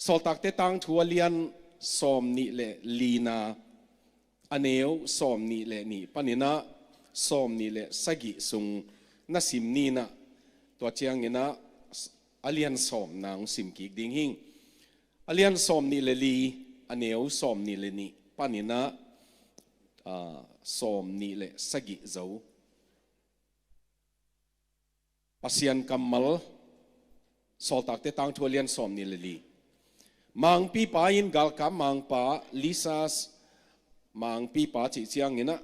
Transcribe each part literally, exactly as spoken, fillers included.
Sawltakte tangthu a lian sawm nih le lina, a neu sawm nih le nih paninah sawm nih le sagih sung na sim ninah, tua cianginah a lian sawm nang sim kik ding hing. A lian sawm nih le li, a neu sawm nih le nih paninah, ah, sawm nih le sagih zo. Pasian kammal, Sawltakte tangthu a lian sawm nih le li. Mangpipa in galkap mangpa Lisias, mangpipa cih cianginah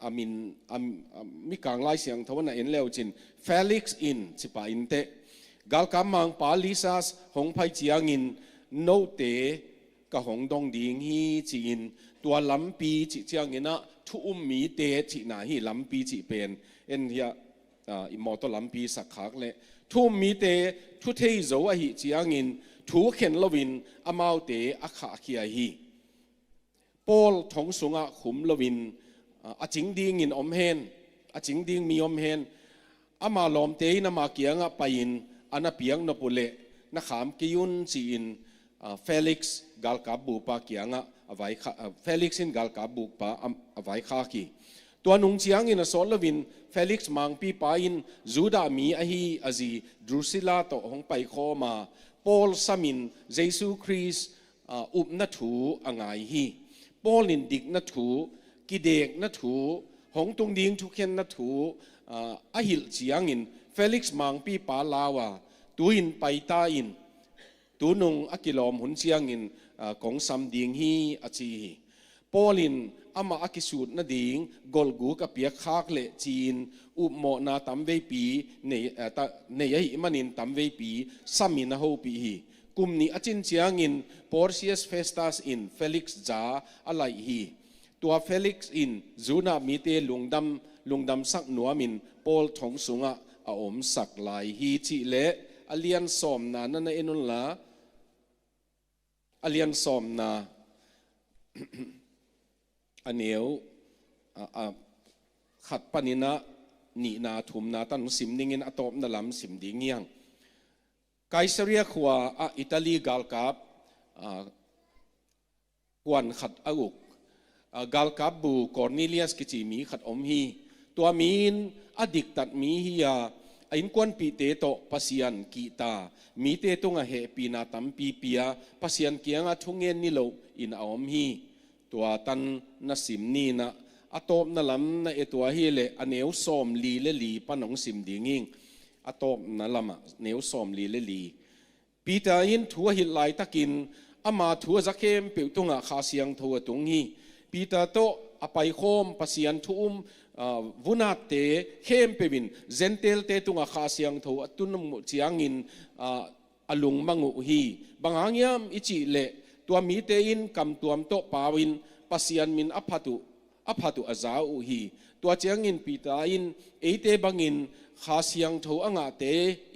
a min, a, a, Mikang Lai Siangtho na en leucin Felix in cipa inteh, galkap mangpa Lisias hong pai ciangin note ka hong dong ding hi ci-in, tua lampi cih cianginah thu um mite cihna hi. Lampi cih pen en hiah, ah, i mawtaw lampi sakkhak le thu um mite thu thei zo ahih ciangin thu khen loin amaute a khahkhia hi. Paul thong sungah khum loin, ah, a cing dingin om hen, a cing ding mi om hen. Ama lawmte in ama kiangah pai-in a na piak nop uh leh na kham kei un ci-in, ah, Felix galkap bupa kiangah a vaikha, ah, Felix in galkap bupa a, a vaikhak hi. Tua nung ciangin a sawt loin Felix mangpipa in Judah mi ahi a zi Drusilla tawh hong paikhawm a, Paul samin Jesu Khrist, ah, upna thu a ngai hi. Paul in dikna thu, kidekna thu, hong tung ding thukhenna thu, ah, a hilh ciangin Felix mangpipa lau a, tu-in paita in, tunung a kilawm hun ciangin, ah, kong sam ding hi a ci hi. Paul in amah a kisut nading golhguk a piakkhak leh ci-in upmawhna tamveipi nei, ah, ta, nei ahih manin tamveipi samin a hopih hi. Kum nih a cin ciangin Porcius Festus in Felix za a laih hi. Tua Felix in Judah mite lungdam, lungdamsak nuamin Paul thong sungah a omsak lai hi cih leh a lian sawmna na na en unla, a lian sawmna a neu, a, a, khat paninah nihna thumna tan sim dingin a tawpna lam sim ding hiang. Kaisaria khua ah Italy galkap, ah, kuan khat a uk, ah, galkap bu Cornelius kici mi khat om hi. Tua mi in a diktat mi hi a, a innkuanpihte tawh Pasian kihta, mite tungah hehpihna tampi pia, Pasian kiangah thungen niloh in a om hi. Tua tan na sim ninah, a tawpna lam na et uh ahih leh a neu sawmli le li pan hong sim ding hing. A tawpna lamah neu sawmli le li. Peter in thu a hilh laitakin ama thu a za khempeuh tungah Kha Siangtho a tung hi. Peter tawh a paikhawm Pasian thu um, ah, vunatte khempeuh in Gentile-te tungah Kha Siangtho a tun uh ciangin, ah, a lungmang uh hi. Bang hang hiam i cih leh tua mite in kamtuam tawh pau-in Pasian min a phat uh, a phat uh a za uh hi. Tua ciangin Peter in eite bangin Kha Siangtho a ngahte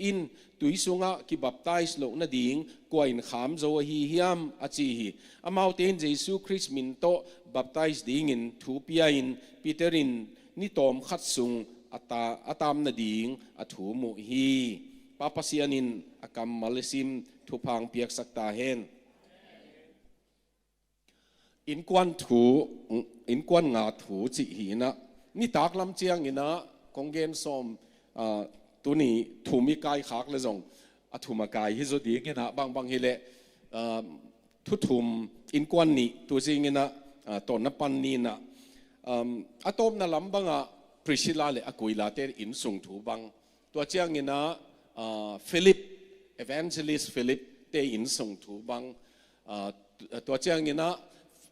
in tui sungah kibaptize loh nading kua in kham zo ahi hiam a ci hi. Amaute in Jesu Khrist min tawh baptize dingin thu pia-in Peter in ni tawmkhat sung a ta, a tam nading a thum uh hi. Pa Pasian in a kammal i sim thupha hong piaksak ta hen. Innkuan thu, innkuan nga thu cih hi inah, nitak lam cianginah kong gen sawm, ah, tuni thum i kaikhak le zong a thum a kai hi zaw ding inah, bangbang hileh, ah, thu thum, innkuan nih tu zinginah, ah, tawh na pan ni inah, um, a tawpna lam bangah Priscilla le Aquila-te inn sung thu bang, tua cianginah, ah, Philip, Evangelist Philip-te inn sung thu bang, ah, tu, tua cianginah,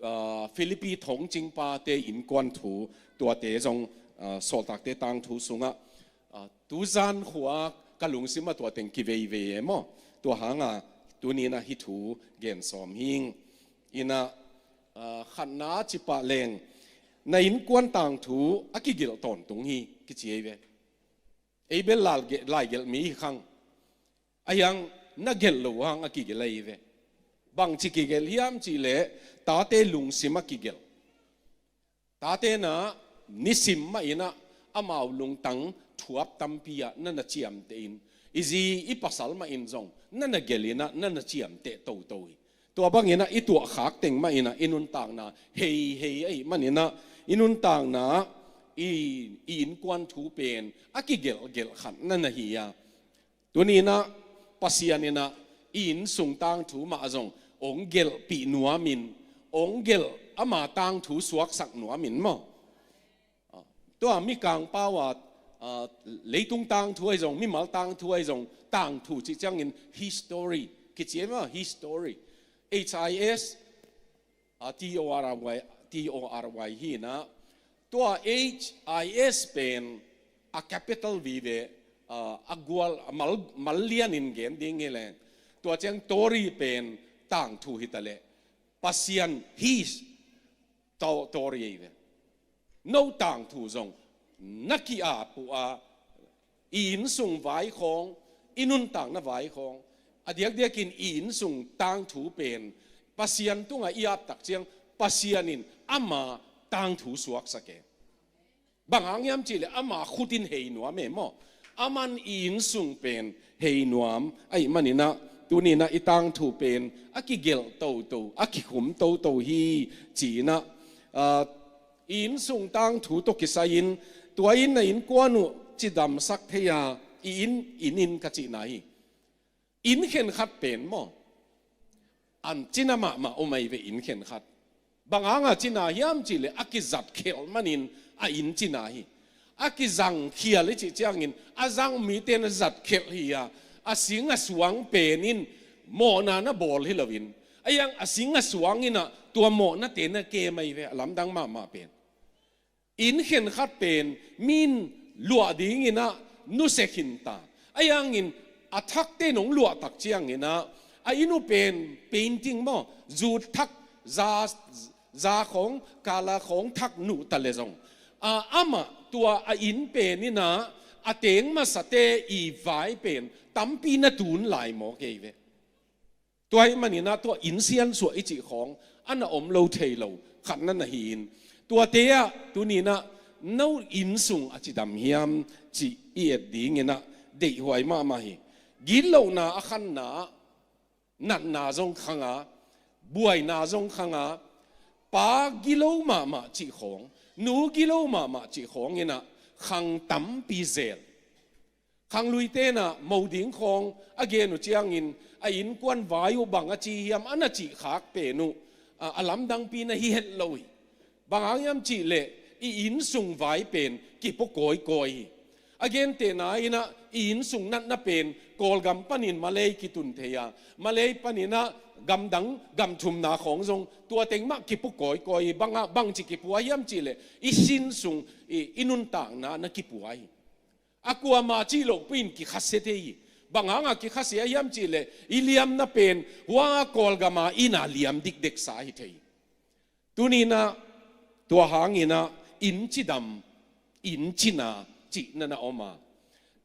ah, Philippi thongcingpa-te innkuan thu, tuate zong, ah, Sawltakte tangthu sungah, ah, tuzan khua ka lungsim ah tua teng kiveivei e maw. Tua hanga tuninah hih thu gen sawm hing. Inah, ah, khatna cipah leng, na innkuan tangthu a kigelh tawntung hi kici ei ve. Ei bel lai ge-, laigelh mi hi khang. A hiang na gelh lo hang a kigelh ahi ve. Bangci kigelh hiam cih leh tate lungsim a kigelh. Tate na nisim mah inah amau lungtang thuap tampi ah na na ciamteh in, i zi i pasal mah in zong na na gelh inah na na ciamteh toto hi. Tua bangin ah i tuahkhak teng mah in ah i nuntakna hei hei ahih manin ah i nuntakna i, i innkuan thu pen a kigelhgelh khat na na hi a. Tuni in ah Pasian in ah i innsung tangthu mah zong hong gelhpih nuamin, hong gelh ama tangthu suaksak nuamin maw. Tua mikang pau a, ah, leitung tangthu ahi zong, mimal tangthu ahi zong, tangthu cih ciangin history kici e maw, history. H I S, ah, T O R Y, T O R Y hi in ah, tua H I S pen a capital vive, ah, a gual, a mal, mal lianin gen ding hi leng, tua ciang tori pen tangthu hi ta leh, Pasian hi, tori ahi ve. No tangthu zong na ki-ap uh a, i innsung vai khawng, i nuntakna vai khawng, a diakdiakin i innsung tangthu pen Pasian tungah i ap tak ciang Pasian in ama tangthu suaksak e. Bang hang hiam cih leh ama khut in hei nuam e maw. Aman i innsung pen hei nuam ahih manin ah tuni in ah i tangthu pen a kigelh toto, a kikhum toto hi ci in ah, ah, i innsung tangthu tawh kisai-in tua in na innkuan uh cidamsak thei a, i inn, inn in ka cihna hi. Inn khenkhat pen maw, an cina mahmah om ahi ve inn khenkhat. Bang hanga cina hiam cih leh a kizat khelh manin a inn cina hi. A kizang khial i cih ciangin a zang mite na zat khelh hi a, a sing a suang pen in mawhna na bawl hi loin, a iang a sing a suang in ah tua mawhnate na kem ahi ve, a lamdang mahmah pen. Inn khenkhat pen min luah dingin ah nusia khin ta. A iangin a thakte nong luah tak ciangin ah a inn uh pen painting maw, zut thak, za, za khawng, kala khawng thak nuh ta leh zong, a, amah tua a inn pen in ah a teng masate i vai pen tampi na tun lai mawk ahi ve. Tua ahih manin ah tua inn siansuah i cih khawng a na om lo thei lo khat na na hi-in, tuate ah tuni in ah no innsung a cidam hiam cih i et dingin ah deihhuai mahmah hi. Gitlohna a khanna ah natna zong khang a, buaina zong khang a, pa gilo mahmah cih khawng, nu gilo mahmah cih khawng in ah khang tampi zel. Khangluite in ah mo ding khawng a gen uh ciangin a innkuan vai uh bang a ci hiam a na cih khak pen uh, a, a lamdangpi na hi het lo hi. Bang hang hiam cih leh i innsung vai pen kipua kawikawi hi. A gentehna in ah i innsung natna pen Kawlgam panin Malay kitun thei a, Malay panin ah gamdang gamthumna khawng zong tua teng mah kipua kawikawi hi. Bang a, bangci kipua hiam cih leh i sin sung, i, i nuntakna na kipua hi. A kuama cih loh pin kikhasia thei hi. Bang hanga kikhasia hiam cih leh i liamna pen hua Kawlgama inn a liam dikdeksa hi thei. Tuni in ah tua hangin ah inn cidam, inn cina cih na na om a,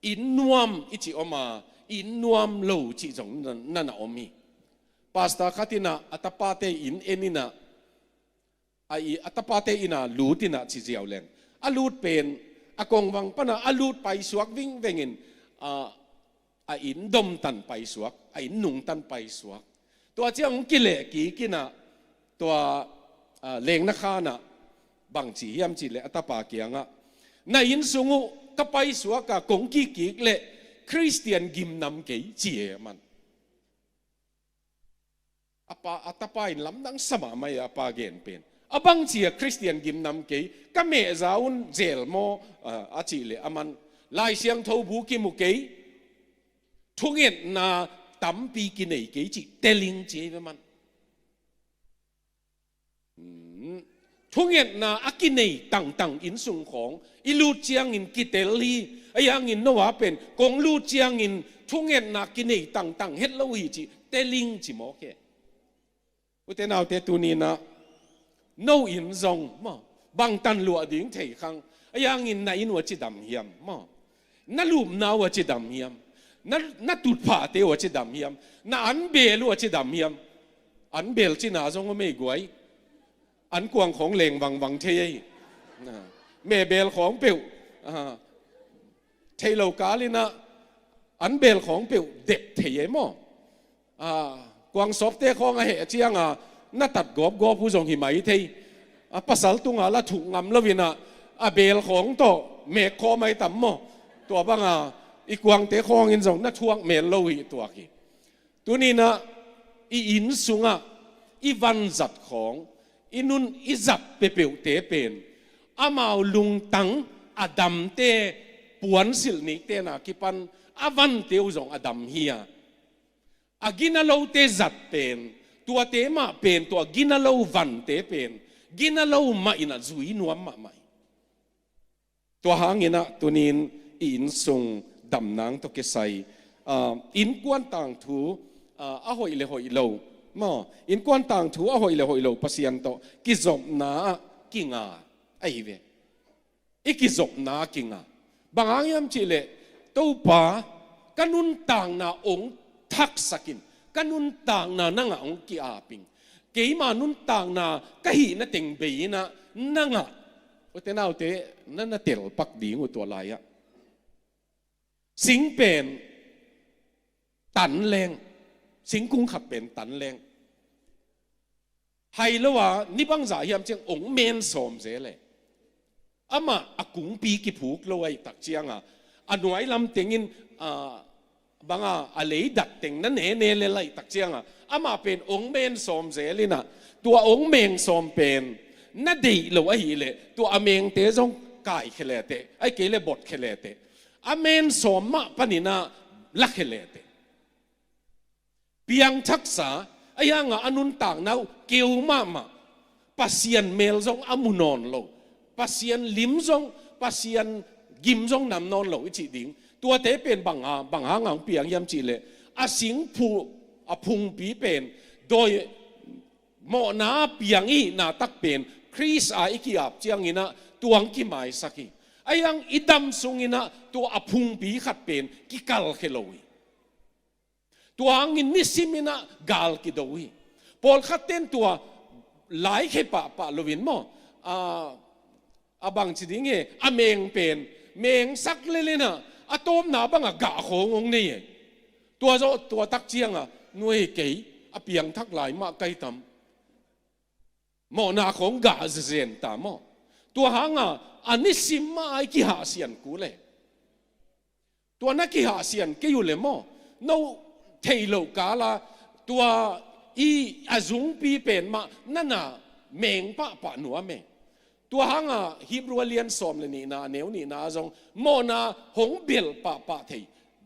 inn nuam i cih om a, inn nuam lo cih zong na, na na om hi. Pastor khat in ah a tapate inn en in ah, a i, a tapate inn a lut in ah ci ziau leng, a lut pen a kongvang pan a a lut paisuak vingveng in, a, a inn domtan paisuak, a inn nungtan paisuak. Tua ciang hong kileh kik in ah tua, a, lengna khan ah bang ci hiam cih leh a tapa kiangah, na inn sung uh ka paisuak a kong kik kik leh Khristian gimnam kei ci e man. A pa, a tapa in lamdang sa mahmah hi a, a pa gen pen. A bang ci a Khristian gimnam kei, ka mehza un zel maw, a, a cih leh a man, Lai Siangtho bu kimu kei, thungetna tampi kinei kei cih telling ci hi ve man. Hmm. Thungetna a kinei tangtang inn sung khawng i lut ciangin kitel hi. A iangin no a pen kong lut ciangin thungetna kinei tangtang het lo hi cih telling ci mawk e. Ute naute, tuni in ah no inn zong maw, bangtan luah ding thei khang. A iangin na inn uh a cidam hiam maw? Na lupna uh a cidam hiam? Na, na tutphahte uh a cidam hiam? Na anbel uh a cidam hiam? Anbel cina zong om ei guai. Ankuang khawng leng vangvang thei ei. Na, mehbel khawng peuh, a, thei lo kal in ah anbel khawng peuh dep thei ei maw? A, Kuangsawpte khawng a heh cianga na tat gawpgawp uh zong hi mai thei. A pasal tunga la thuh ngam lo inah a beel khawng tawh meek khawm ai tam maw? Tua banga i kuangte khawngin zong na thuak mel lo hi tuak hi. Tuninah i inn sungah i vanzat khawng, i nun i zat peuhpeuhte pen amau lungtang a damte puansilh niktena kipan a vante uh zong a dam hi a, a gina lote zat pen, tuate mah pen, tua gina lo vante pen gina lo mah inah zui nuam mahmah hi. Tua hanginah tunin i inn sung damnang tawh kisai, ah, innkuan tangthu, ah, a hoih le hoih lo maw, innkuan tangthu a hoih le hoih lo Pasian tawh kizopna ah kinga ahi ve. I kizopna kinga. Bang hang hiam cihleh, Topa, ka nuntakna ong thaksakin, ka nuntakna nangah ong ki-aping. Keima nuntakna ka hihna teng bei inah nangah, ute naute, na na telpak ding uh tua lai-ah. Sing pen tan leng, singkung khat pen tan leng, hai lo a, ni bangzah hiam ciang ong men sawm zel e. Amah a kungpi kiphuk lo ahih tak cianga, a nuai lam tengin, a, banga a leidat teng na nene lel ahih tak cianga, amah pen ong men sawm zel inah, tua ong men sawm pen na deih lo ahileh tua a mengte zong kaikhia leteh, ahih kei leh botkhia leteh, a men sawm mah paninah lakhia leteh. Piangthaksa, ahi hanga a nuntakna uh keu mahmah, Pasian mel zong a mu nawn lo, Pasian lim zong, Pasian gim zong nam nawn lo i cih ding. Tuate pen bang a, bang hanga hong piang hiam cihleh, a singphu, a phungpi pen dawi mawhna piang ihihna tak pen Khrist a i ki-ap cianginah tua hong kimaisak hi. Ahi hang i dam sunginah tua a phungpi khat pen kikalkhia lo hi. Tua hangin nisiminah gal kido hi. Pawlkhatten tua laikhe pahpah loin maw, a, a bangci ding he, a meng pen mengsak lelinah a tawpna bangah gah khawng hong nei e. Tua zawh tua tak cianga, nuai kei, a piangthak lai mah kai tam, mawhna khawng gah zezen ta maw? Tua hanga a nisim mah a i kihahsian kul e. Tua na kihahsian kei uh le maw, no theih loh kala tua i a zungpi pen mah nana meng pahpah nuam e. Tua hanga Hebrew a lian sawm le nihna, a neu nihna zong mawhna hong belh pahpah thei,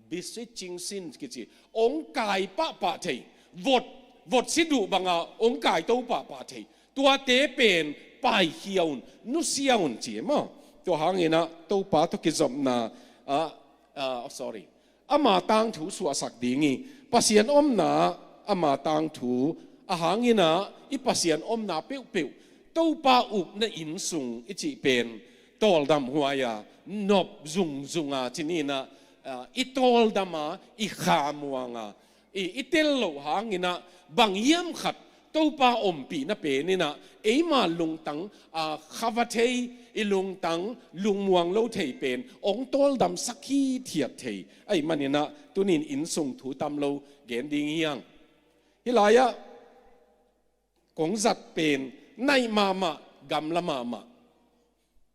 beseeching sin kici, hong kai pahpah thei, vot, vot si duh banga hong kaito pahpah thei, tuate pen paikhia un, nusia un ci maw? Tua hanginah Topa tawh kizopna, ah, ah, sorry, ama tangthu suahsak ding hi. Pasian omna ama tangthu, a hanginah i Pasian omna peuhpeuh Topa upna inn sung i cih pen tawldam huai-a, nop zungzunga cininah, ah, i tawldama, i khamuanga, i, i tel loh hanginah bang hiam khat Topa ompihna peninah eima lungtang, a, khava thei, i lungtang lungmuang lo thei pen hong tawldamsak hithiat thei ahih maninah tunin inn sung thu tam lo gen ding hi hang. Hih lai-ah kong zat pen naih mahmah, gamla mahmah.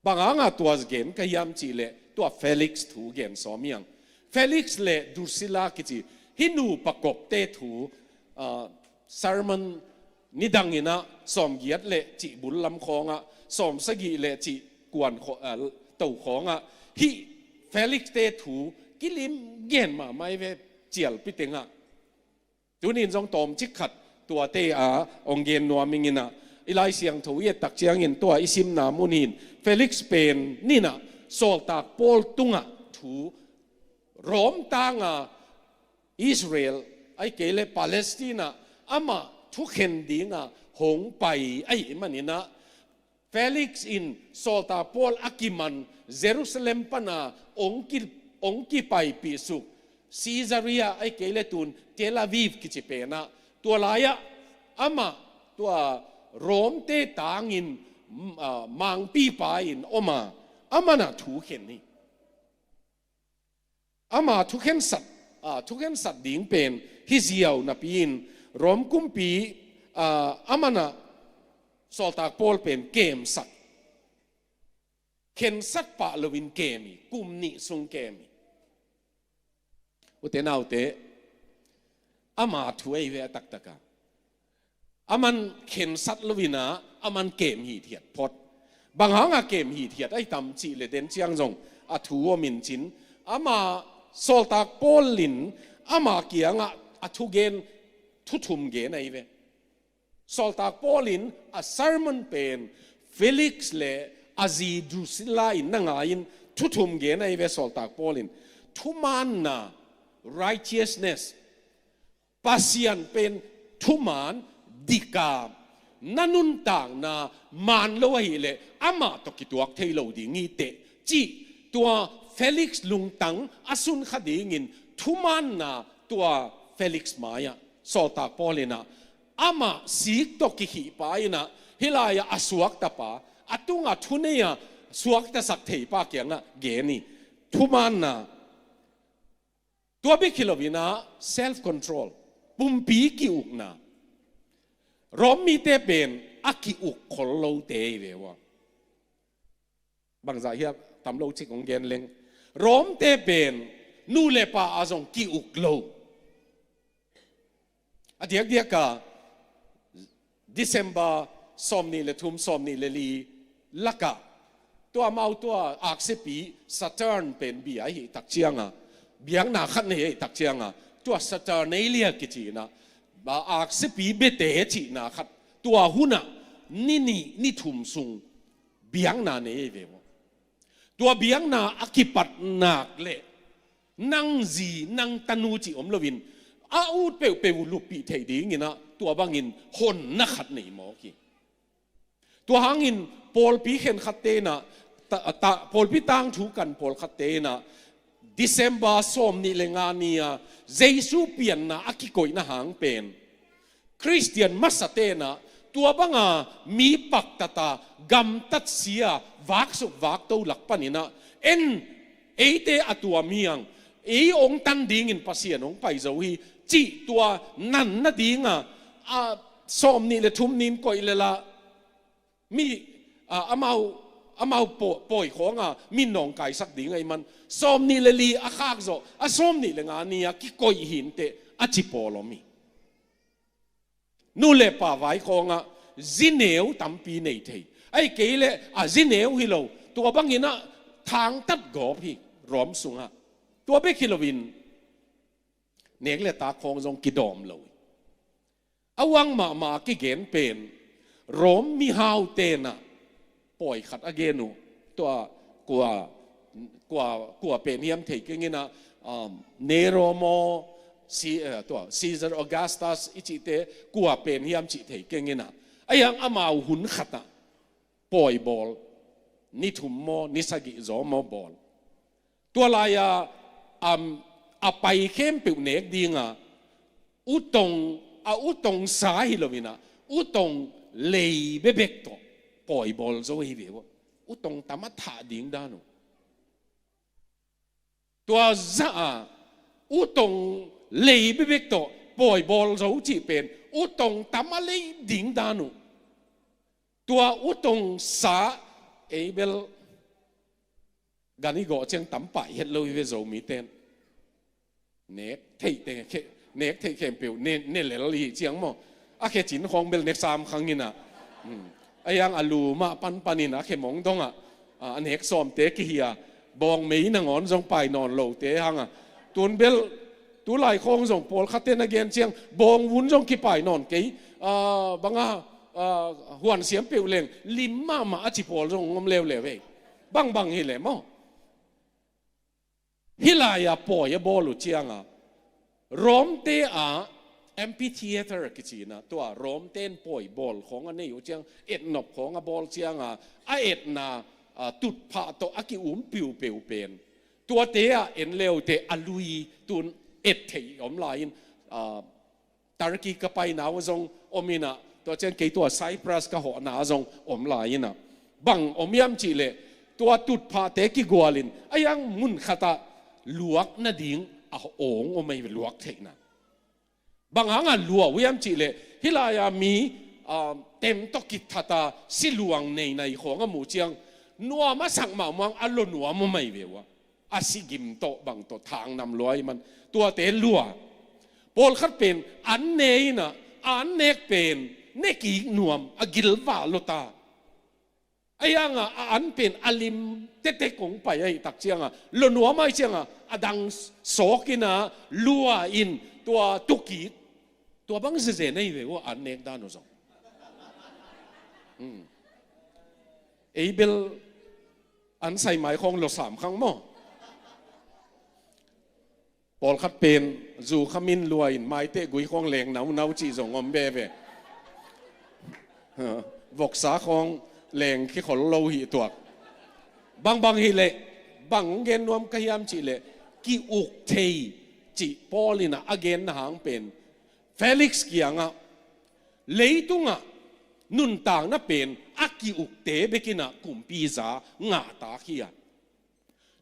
Bang hanga tua gen ka hiam cihleh tua Felix thu gen sawm hi hang. Felix le Drusilla kici hih nupa kopte thu, ah, sermon nidanginah sawmgiat le cih bul lam khawngah, sawmsagih le cih kuan khaw-, ah, to khawngah hih Felixte thu kilim gen mahmah hi ve, cialpi tengah. Tunin zong tawmcik khat tuate a hong gen nuam inginah, i Lai Siangtho i et tak ciangin tua i simna mun hin Felix pen ninah sawltak Paul tungah thu, Rom tanga Israel ahih kei leh Palestina amah thukhen dinga hong pai ahih maninah, Felix in sawltak Paul a kiman Jerusalem pana hong ki, hong kipaipih suk Caesarea ahih kei leh tun Tel Aviv kici penah, tua lai-ah amah tua Rom-te tangin, mm, ah, mangpipa in om a, amanah thukhen hi. Ama thukhensat, ah, thukhensat ding pen hi ziau napi-in, Rom kumpi, ah, a manah sawltak Paul pen kemsak, khensat pah loin kem hi, kum nih sung kem hi. Ute naute, ama thu ei ve a taktaka. Aman khensat loinah aman kem hithiat phot. Bang hanga kem hithiat ahi tam cih le den ciang zong a thu om in cin, ama sawltak Paul in ama kiangah a thugen, thuthum gen ahi ve. Sawltak Paul in a sermon pen Felix le a zi Drusilla in na ngai-in thuthum gen ahi ve. Sawltak Paul in thumaanna, righteousness, Pasian pen thumaan, dika, na nuntakna maan lo ahileh amah tawh kituak thei lo ding hi teh, cih tua Felix lungtang a sunkha dingin thumaanna tua Felix mai-ah sawltak Paul inah amah sik tawh kikhihpa inah hih lai-ah a suaktapa, a tungah thunei-a suaktasak theipa kiangah gen hi. Thumaanna, tua bek hi loinah self control, pumpi ki-ukna. Rom mite pen a ki-uk khol lote hi ve ua. Bangzah hiam tam lo cik hong gen leng, Romte pen nu le pa a zong ki-uk lo. A diakdiaka December sawmnih le thum, sawmnih le li lakah tua amau tua aksiapi Saturn pen bia ahih tak cianga, biakna khat nei ahih tak cianga, tua Saturnalia kici inah, aksiapi biate cihna khat, tua hunah ni nih ni thum sung biakna nei ahi ve maw. Tua biakna a kipat nak leh nang zi nang tanu cih om loin a ut peuhpeuh uh luppih theih dinginah tua bangin honna khat nei mawk hi. Tua hangin pawlpi khenkhatte inah, ta, ta, pawlpi tangthu kan pawlkhatte inah December sawmnih le nga ni-a Jesu pianna a kikoihna hang pen Khristian masa tenah tua banga mi paktata gamtatsia vaksuk vakto lak paninah en, eite a tuam hiang, ei hong tan dingin Pasian hong pai zo hi, cih tua nanna dinga, a, sawmnih le thum nin koih lel ah mi, a, amau, amau pawi, pawi khawnga min nawngkaisak ding ahih man sawmnih le li a khakzawh a sawmnih le nga ni-a kikoih hinteh a ci pawl om hi. Nu le pa vai khawngah zineu tampi nei thei, ahih kei leh a zineu hi lo, tua banginah thangtat gawp hi Rom sungah. Tua bek hi loin nek le tak khawng zong kidawm lo hi. A uang mahmah a kigen pen Rom mihau tenah pawi khat a gen uh. Tua kua, kua, kua pen hiam thei kenginah, um, Nero maw, si, eh, tua Caesar Augustus i cihte kua pen hiam cih thei kenginah, a hiang amau hun khatah pawi bawl, ni thum maw ni sagih zaw maw bawl. Tua lai-a, um, a pai khempeuh nek dinga utong, a utong sa hi loinah utong lei bebek tawh pawi bawl zo hi ve uh. Utong tam a thah ding dan uh. Tua zah a utong lei bebek tawh pawi bawl zo cih pen utong tam a lei ding dan uh. Tua utong sa, ei bel gan i gawh ciang tam pai het lo hi ve Zomite in. Nek theih te, khe, nek theih khempeuh ne, ne lel hi ciang maw. A khe cin khawng bel nek sam khang inah. Hmm. A hiang a lu mah panpan inah a khe mong dongah, a, a nek sawmte kihia, bawng mei nangawn zong pai nawn lote hanga. Tun bel, tu lai khawng zong pawlkhatte na gen ciang bawng vun zong kipai nawn kei, a, banga, a, huan siam peuh leng lim mahmah a ci pawl zong om leuleu ei. Bangbang hi leh maw. Hih lai-a pawi a bawl uh cianga Romte ah amphitheater kici inah, tua Romte in pawi bawl khawng a nei uh ciang, etnop khawng a bawl cianga a etna, a, tutphah tawh a ki-um piupeu pen tuate ah en leuteh a lui tun et theih om lai-in, a, Turkey ka paina uh zong om inah, tua ciang kei tua Cyprus ka hawhna ah zong om lai inah, bang om hiam cih leh tua tutphahte kigualin a hiang mun khatah luak nading a awng om ahi ve, luak theihna. Bang hanga lua uh hiam cih leh, hih lai-a mi, ah, tem tawh kithat a, siluang neinai khawng a muh ciang, nuam a sak mahmah a, lo nuam uh mai ve uh a. A sigim tawh bang tawh thangnam lua ahih man, tuate lua. Pawlkhat pen an ne in a, an nek pen ne kik nuam a, gilvah lua ta. Ahi hanga a an pen a lim tete kong pai ahih tak cianga, lo nuam ahih cianga, a dang sawk in a, lua in tua tu kik. Tua bang zeze na hi ve uh a, an nek dan uh zong. Hmm. Ei bel an sai mai khawng lo sam khang maw. Pawlkhat pen zu khamin lua in maiteh gui khawng leng naunau cih zong om veve. Voksa khawng leng kikhol lo hi tuak. Bangbang hi leh, bang hong gen nuam ka hiam cih leh, ki-uk thei cih Paul in a, a genna hang pen Felix kiangah, leitungah nuntakna pen a ki-ukte bek in a kumpi za ngahtak hi a,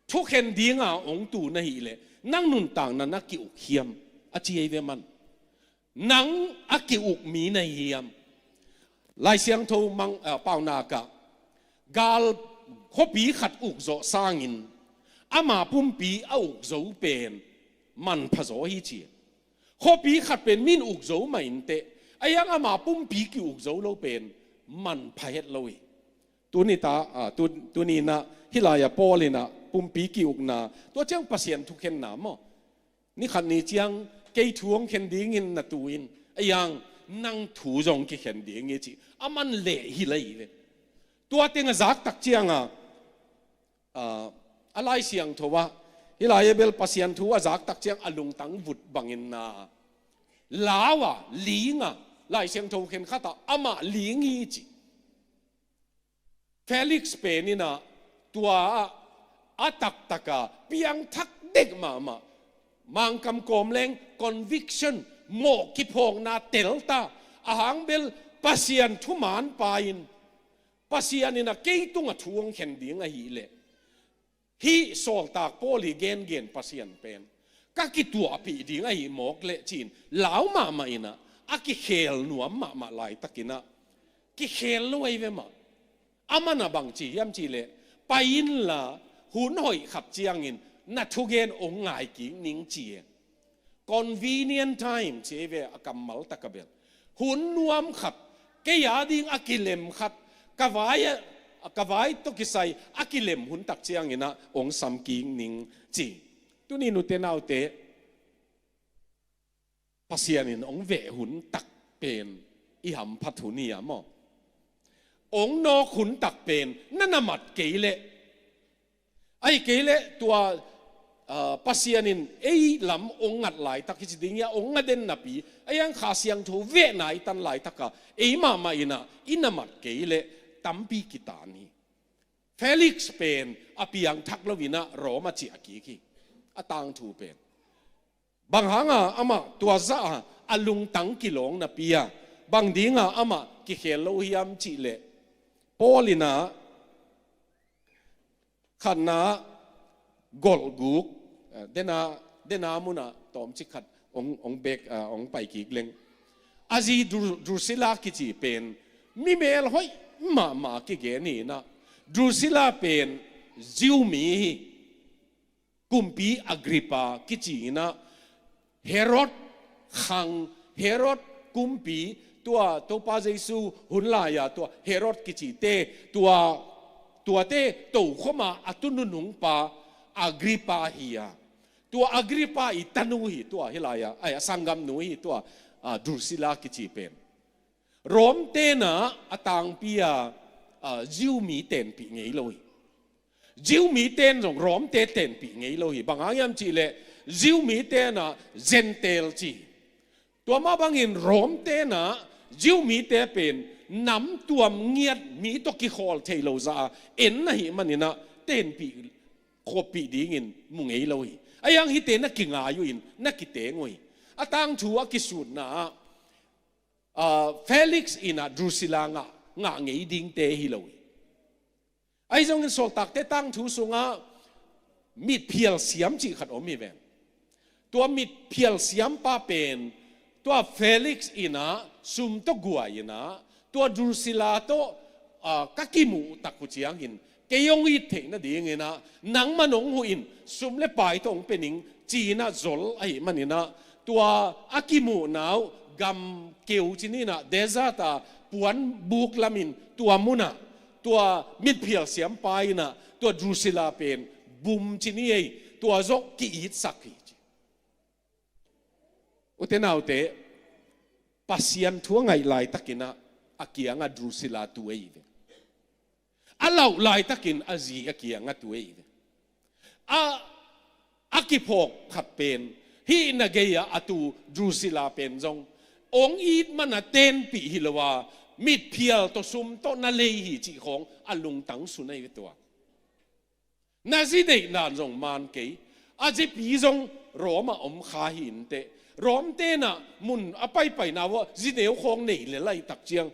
thukhen dinga hong tu na hih leh, nang nuntakna na ki-uk hiam, a ci ei ve man. Nang a ki-uk mi na hi hiam? Lai Siangtho mang, ah, paunak ah, gal khuapi khat uk zawh sangin ama pumpi a uk zo pen manpha zaw hi ci. Khuapi khat pen min uk zo mah inteh, ahi hang ama pumpi ki-uk zo lo pen manpha het lo hi. Tuni ta, ah, tu, tuni in a, hih lai-a Paul in a, pumpi ki-ukna, tua ciang Pasian thukhenna maw. Ni khat ni ciang kei thu hong khen dingin na tu in, ahi hang nang thu zong kikhen ding hi ci. A man leh hi lai ve. Tua teng a zak tak cianga, ah, a Lai Siangtho ah, hih lai-a bel Pasian thu a zak tak ciang a lungtang vut bangin na, lau a, ling a, Lai Siangtho khen khat ah amah ling hi ci. Felix pen in a, tua ah a taktak a piangthak dek mahmah, Mangkam kawm leng conviction, mawh kiphawkna tel ta, ahang bel Pasian thuman pa in, Pasian in a kei tungah thu hong khen ding ahih leh, hih sawltak Paul i gengen Pasian pen ka kituahpih ding ahih mawk leh ci-in lau mahmah in a, a kikhel nuam mahmah laitakin a, kikhel lo ahi ve mah. A man a bang ci hiam cih leh, pai inla, hun hoih khat ciangin na thugen hong ngai kik ning ci e. Convenient time ci ei ve a, kammal tak a bel. Hun nuam khat, kei a ding a kilem khat, ka vai a, ka vai tawh kisai a kilem hun tak ciangin a hong sam kik ning ci. Tuni nute naute, Pasian in hong veh hun tak pen i hamphat hun hi a maw. Hong nawk hun tak pen na na mat kei leh, ahih kei leh tua, ah, Pasian in ei lam hong ngat laitak hi ci ding hi a, hong nga den napi, ahi hang Kha Siangtho vehna i tan laitak a, ei mahmah in a i na mat kei leh tampi kitan hi. Felix pen a piangthak lo in a Rome ah ciah kik hi. A tangthu pen. Bang hanga amah tua zah a, a lungtang kilawng napi a, bang dinga amah kikhel lo hiam cih leh, Paul in a khatna golhguk, eh, dena, dena mun ah tawmcik khat hong, hong bek, eh, hong pai kik leng. A zi Dru-, Drusilla kici pen mi mel hoih mahmah kigen hi in a, Drusilla pen Jew mi hi. Kumpi Agrippa kici in a, Herod khang, Herod kumpi, tua Topa Jesu hun lai-a tua Herod kicite, tua, tuate tokhom a a tununungpa Agrippa hi a. Tua Agrippa i tanu hi tua hih lai-a, ai, a sanggamnu hi tua, a, Drusilla kici pen. Rome ten a a tangpi a, a, Jew mi tenpih ngei lo hi. Jew mi ten zong Rome te tenpih ngei lo hi. Bang hang hiam cih leh Jew mi ten a Gentile ci. Tua mah bangin Rome ten a Jew mi te pen nam tuam ngiat, mi tawh kikhawl thei lo zah a en na hih manin a tenpih khawppih dingin mu ngei lo hi. Ahi hang hihte na kingai uh in na kiteng uh hi. A tangthu a kisutna ah, ah, Felix in a Drusilla ngah, ngah ngei dingte hi lo hi. Ahi zongin sawltakte tangthu sungah mitphial siam cih khat om hi ven. Tua mitphial siampa pen Tua Felix in ah sum tawh guai in ah, tua Drusilla tawh, ah, ka kimuh tak uh ciangin, kei hong it theih nadingin ah nangman hong huh in, sum le pai tawh hong pia ning, ci-in ah zol ahih manin ah, tua a kimuhna uh gam keu ci-in ah, desert a puanbuk lamin tua munah, tua mitphial siampa in ah tua Drusilla pen bum ci-in ei, tua zawh ki-itsak hi ci. Ute naute, Pasian thu a ngaih laitakin ah a kiangah Drusilla tu ei ve. A lauh laitakin a zi a kiangah tu ei ve. A, a kiphawk khat pen, hih na gei-ah a tu Drusilla pen zong, hong it man a tenpih hi lo a, mitphial tawh sum tawh na lei hi cih khawng a lungtang sun ei ve tua. Na zi deihdan zong man kei. A zipi zong Rome ah om kha hi inteh. Rome ten ah mun a paipaina uah zi neu khawng nei le laitak ciang,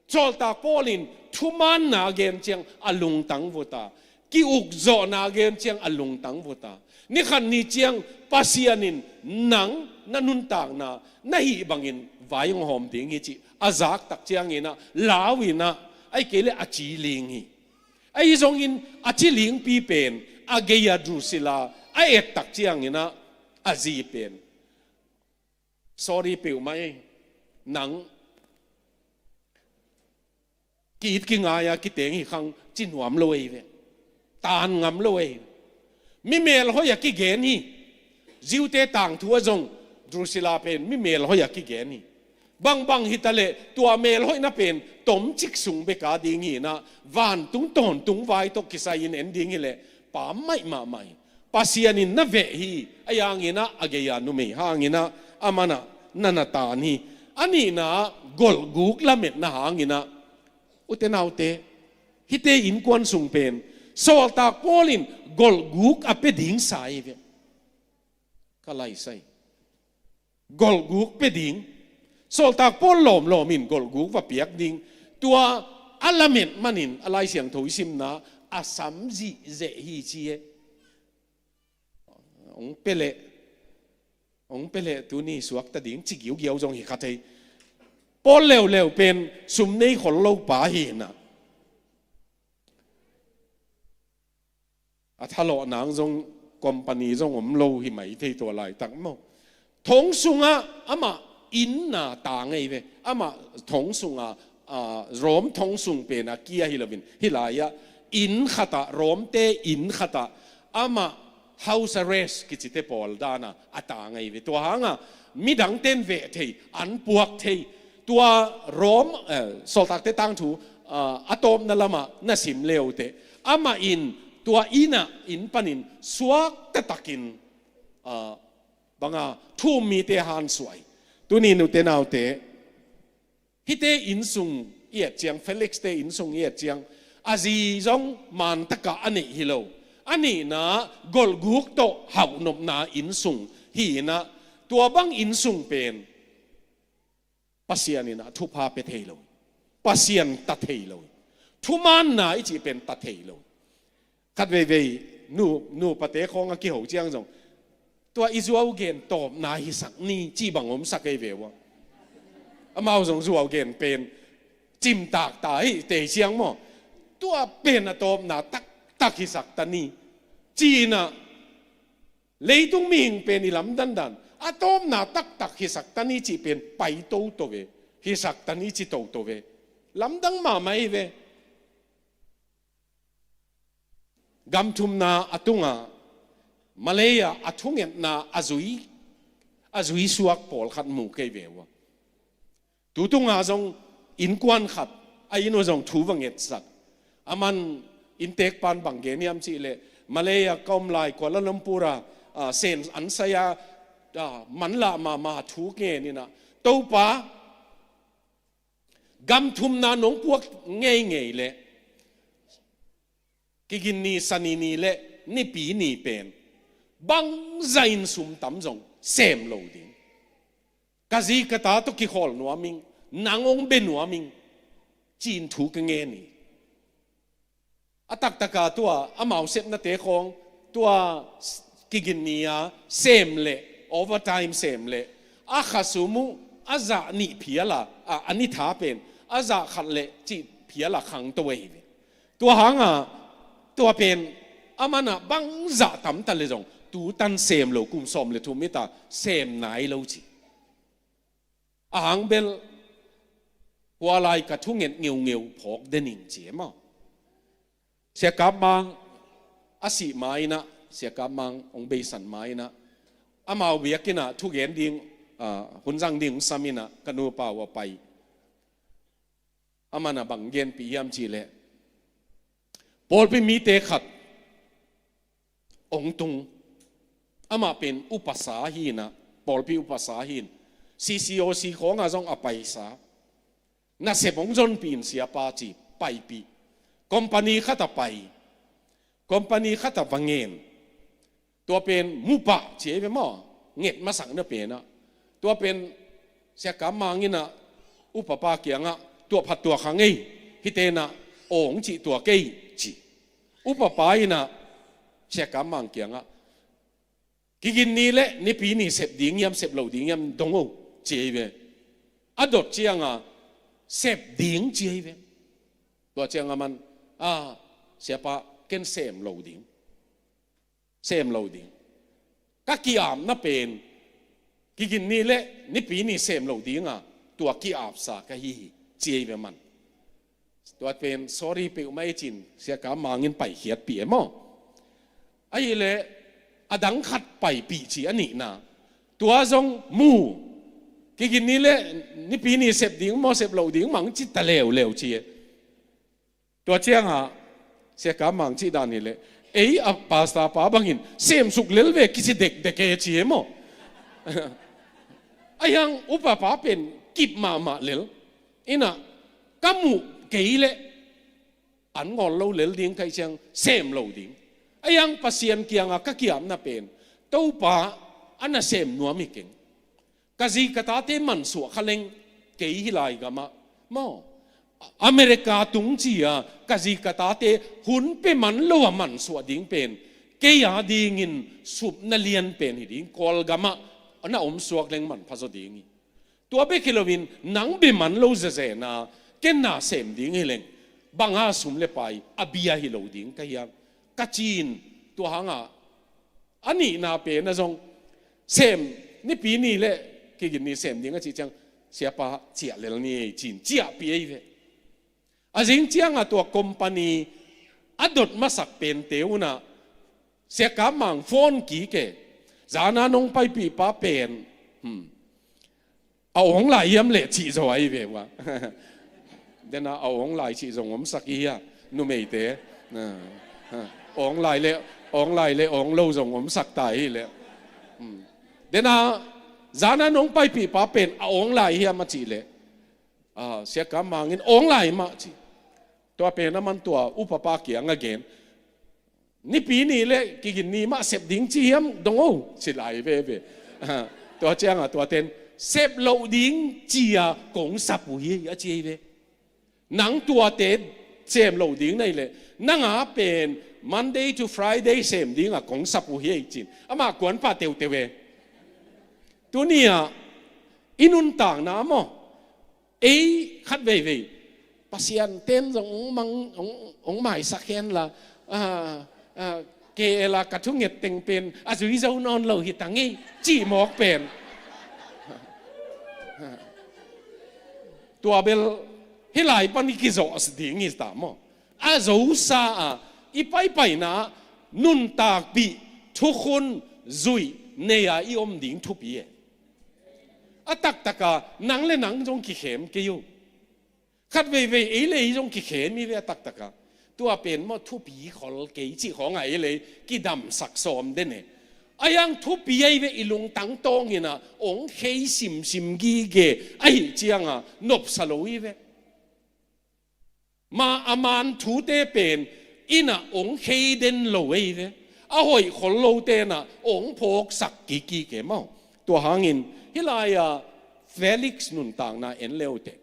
sawltak Paul in thumaanna gen ciang a lungtang vut a, ki-ukzawhna gen ciang a lungtang vut a, ni khat ni ciang Pasian in nang na nuntakna na hih bangin vai hong hawm ding hi cih a zak tak ciangin ah, lau in ah, ahih kei leh a ci ling hi. Ahi zongin a ci lingpi pen, a gei-a Drusilla a et tak ciangin ah, a zi pen, "Sorry peuhmah ei, nang ki-it kingai-a kiteng hi khang, ci nuam lo ei ve. Taan ngam lo ei." Mi melhoih a kigen hi. Jew-te tangthu ah zong Drusilla pen mi melhoih a kigen hi. Bangbang hitaleh tua melhoihna pen tomcik sung bek a ding hi in ah, vantung tawntung vai tawh kisai-in en ding hileh pammaih mahmah hi. Pasian in na veh hi. Ahi hangin ah a gei-a numei hangin ah, aman ah na na taan hi. A nihna ah golhguk lametna hangin ah, ute naute, hihte innkuan sung pen sawltak Paul in golhguk a pia ding sa hi ve. Ka laisai. Golhguk pia ding. Sawltak Paul lawmlawm in golhguk va piak ding. Tua a lamet manin a Lai Siangtho i simna a sam zihzeh hi ci e. Hong pia leh, hong pia leh tuni suakta ding ci giugiau zong hi kha thei. Paul leuleu pen sum nei khol lo pa hi in ah, a thalawh nang zong, company zong om lo hi mai thei tua laitak maw. Thong sungah amah inn na ta ngei ve. Amah thong sungah, ah, Rome thong sung pen a kia hi loin, hih lai-ah inn khatah, Rome-te inn khatah amah house arrest kicite pawl dana a ta ngei ve. Tua hangah midangten veh thei, an puak thei. Tua Rome, eh, sawltakte tangthu, ah, a tawpna lamah na sim leuteh, amah in tua inn ah, inn panin suakta takin, ah, banga thu-um mite hansuah hi. Tuni-in ute naute, hihte innsung i et ciang, Felix-te innsung i et ciang, a zi zong mantakah a neih hi lo. A nihna, golhguk tawh hauhnopna innsung hi in ah, tua bang innsung pen Pasian in ah thupha pia thei lo. Pasian ta thei lo. Thumaanna i cih pen ta thei lo. Khat veivei nu, nupate khawng a kiho ciang zong, "Tua i zuau gen tawpna hisak ni," cih bang omsak ei ve uh a. Amau zong zuau gen pen cimtak ta hi tei ciang maw. "Tua pen a tawpna taktak hisak ta ni," ci-in ah, leitung mihing pen i lamdandan a tawpna taktak hisak ta ni cih pen pai toto ve. Hisak ta ni ci toto ve. Lamdang mahmah hi ve. Gam thumna a tungah Malay-ah a thungetna a zui, a zui suak pawlkhat mu kei ve uh a. Tu tungah zong innkuan khat a inn uh zong thu va ngetsak. Aman inntekpan bang gen hiam cih leh, Malay-ah ka om lai Kuala Lumpur-ah, ah, sen an sai-a, ah, manlah mahmah thu ngen in ah, "Topa, gam thumna nong puak ngeingei leh Kiginni, Sani ni le Nipi ni pen bangzah in sum tam zong sem lo ding. Ka zi ka ta tawh kikhawl nuam ing, nang hong bia nuam ing," ci-in thu ka ngen hi. A taktaka tua amau sepnate khawng, tua kiginni-a sem leh, overtime sem leh, a kha sum uh a zah nih phial a, a, a ni tha pen a zah khat le cih phial a khangto ahi ve. Tua hanga tua pen a man a bang zah tam ta le zong tu tan sem lo, kum sawm le thum hi ta, sem nai lo ci. A hang bel, hua lai ka thunget ngeungeu phawk den ing ci e maw. Sia Kap Mang a sih ma-in ah, Sia Kap Mang hong beisan ma-in ah, amau biakinn ah thugen ding, ah, hun zang ding hong sam in ah, ka nupa uh a pai. A man a bang genpih hiam cih leh, pawlpi mite khat hong tung. Amah pen upasa hi in ah, pawlpi upasa hi in, C C O C khawng ah zong a paisa. Nasep hong zonpih in siapa ci, paipih. Company khat a pai. Company khat a va ngen. Tua pen mupah ci ahi ve maw, nget masakna pen ah. Tua pen Sia Kap Mang in ah upapa kiangah, tua phat tua kha ngei, hite in ah aw hong cih tua kei ci. Upapa in ah Sia Kap Mang kiangah, kigin ni le Nipi ni sep ding hiam, sep lo ding hiam, dong o ci ahi ve. A dot cianga sep ding ci ahi ve. Tua cianga man, a, siapa, ken sem lo ding. Sem lo ding. Ka ki-apna pen, kigin ni le Nipi ni sem lo dinga tua ki-apsa ka hi hi, ci ahi ve man. Tua pen sorry peuhmah e cin, Sia Kap Mang in paikhiatpih e maw. Ahih leh a dang khat paipih ci a nihna. Tua zong mu, kigin ni le Nipi ni sep ding maw, sep lo ding mang ci ta leuleu ci e. Tua ciangah Sia Kap Mang cih dan hi leh, ei a pastor pa bangin semsuk lel ve kici dekdek e ci e maw. Ahi hang upapa pen kip mahmah lel. In ah ka muh kei leh an ngawl lo lel ding ka hih ciang sem lo ding. Ahi hang Pasian kiangah ka ki-apna pen, Topa, a nasem nuam hi keng. Ka zi ka tate mansuah kha leng kei hih lai gamah maw, America tung ci-a ka zi ka tate hun pia man lo a mansuah ding pen kei a dingin supna lian pen hi ding, Kawlgamah na om suak leng manpha zaw ding hi. Tua bek hi loin nang bia man lo zezena ken na sem ding hi leng banga sum le pai a bia hi lo ding ka hiam, ka ci-in tua hangah a nihna pen a zong sem, Nipi ni le kigin ni sem ding a cih ciang, siapa ciah lel ni ei ci-in ciahpih ei ve. A zing ciangah tua company a dot masak pente unah Sia Kap Mang phone kik e, zana nong paipih pa pen, hmm, a awng lai hiam leh cih zaw ahi ve ua. Dena a awng lai cih zong omsak i hia, numeite. A, a, awng lai le, awng lai le awng lo zong omsak ta hi leh. Hmm. Dena zana nong paipih pa pen a awng lai hiam a cih leh, a, Sia Kap Mang in awng lai mah ci. Tua pen a man tua upapa kiang a gen. Nipi ni le kigin ni mah sep ding ci hiam dong o, ci lai veve. A, tua ciangah tuaten sep loh ding ci-a kong sap uh hi a ci hi ve. Nang tuate sem loh ding na hih leh nang a pen Monday to Friday sem dingah kong sap uh hi ci-in amah kuanpha teuteu e. Tuni-ah i nuntakna maw, ei khat veivei Pasian ten zong hong mang, hong, hong maisak hen la, a, a, K L a ka thunget teng pen a zui zo nawn lo hi ta ngei, cih mawk pen. Tua bel hih lai pan i kizawh ding hi ta maw. A zosa a i paipaina nuntakpih thukhun zuih nei-a i om ding thupi e. A taktaka nang le nang zong kikhem kei uh. Khat veivei ei le ei zong kikhem hi ve a taktaka. Tua pen maw thupi khol kei cih khawngah ei le ei kidamsak sawm den e. Ahi hang thupi ahi ve i lungtang tawngin ah ong khei simsim gige ahih cianga nopsa lo hi ve. Ma a man thute pen in ah ong khei den lo ei ve. A hoih khol lote in ah ong phawksak kikik e maw. Tua hangin hih lai-a Felix nuntakna en leute.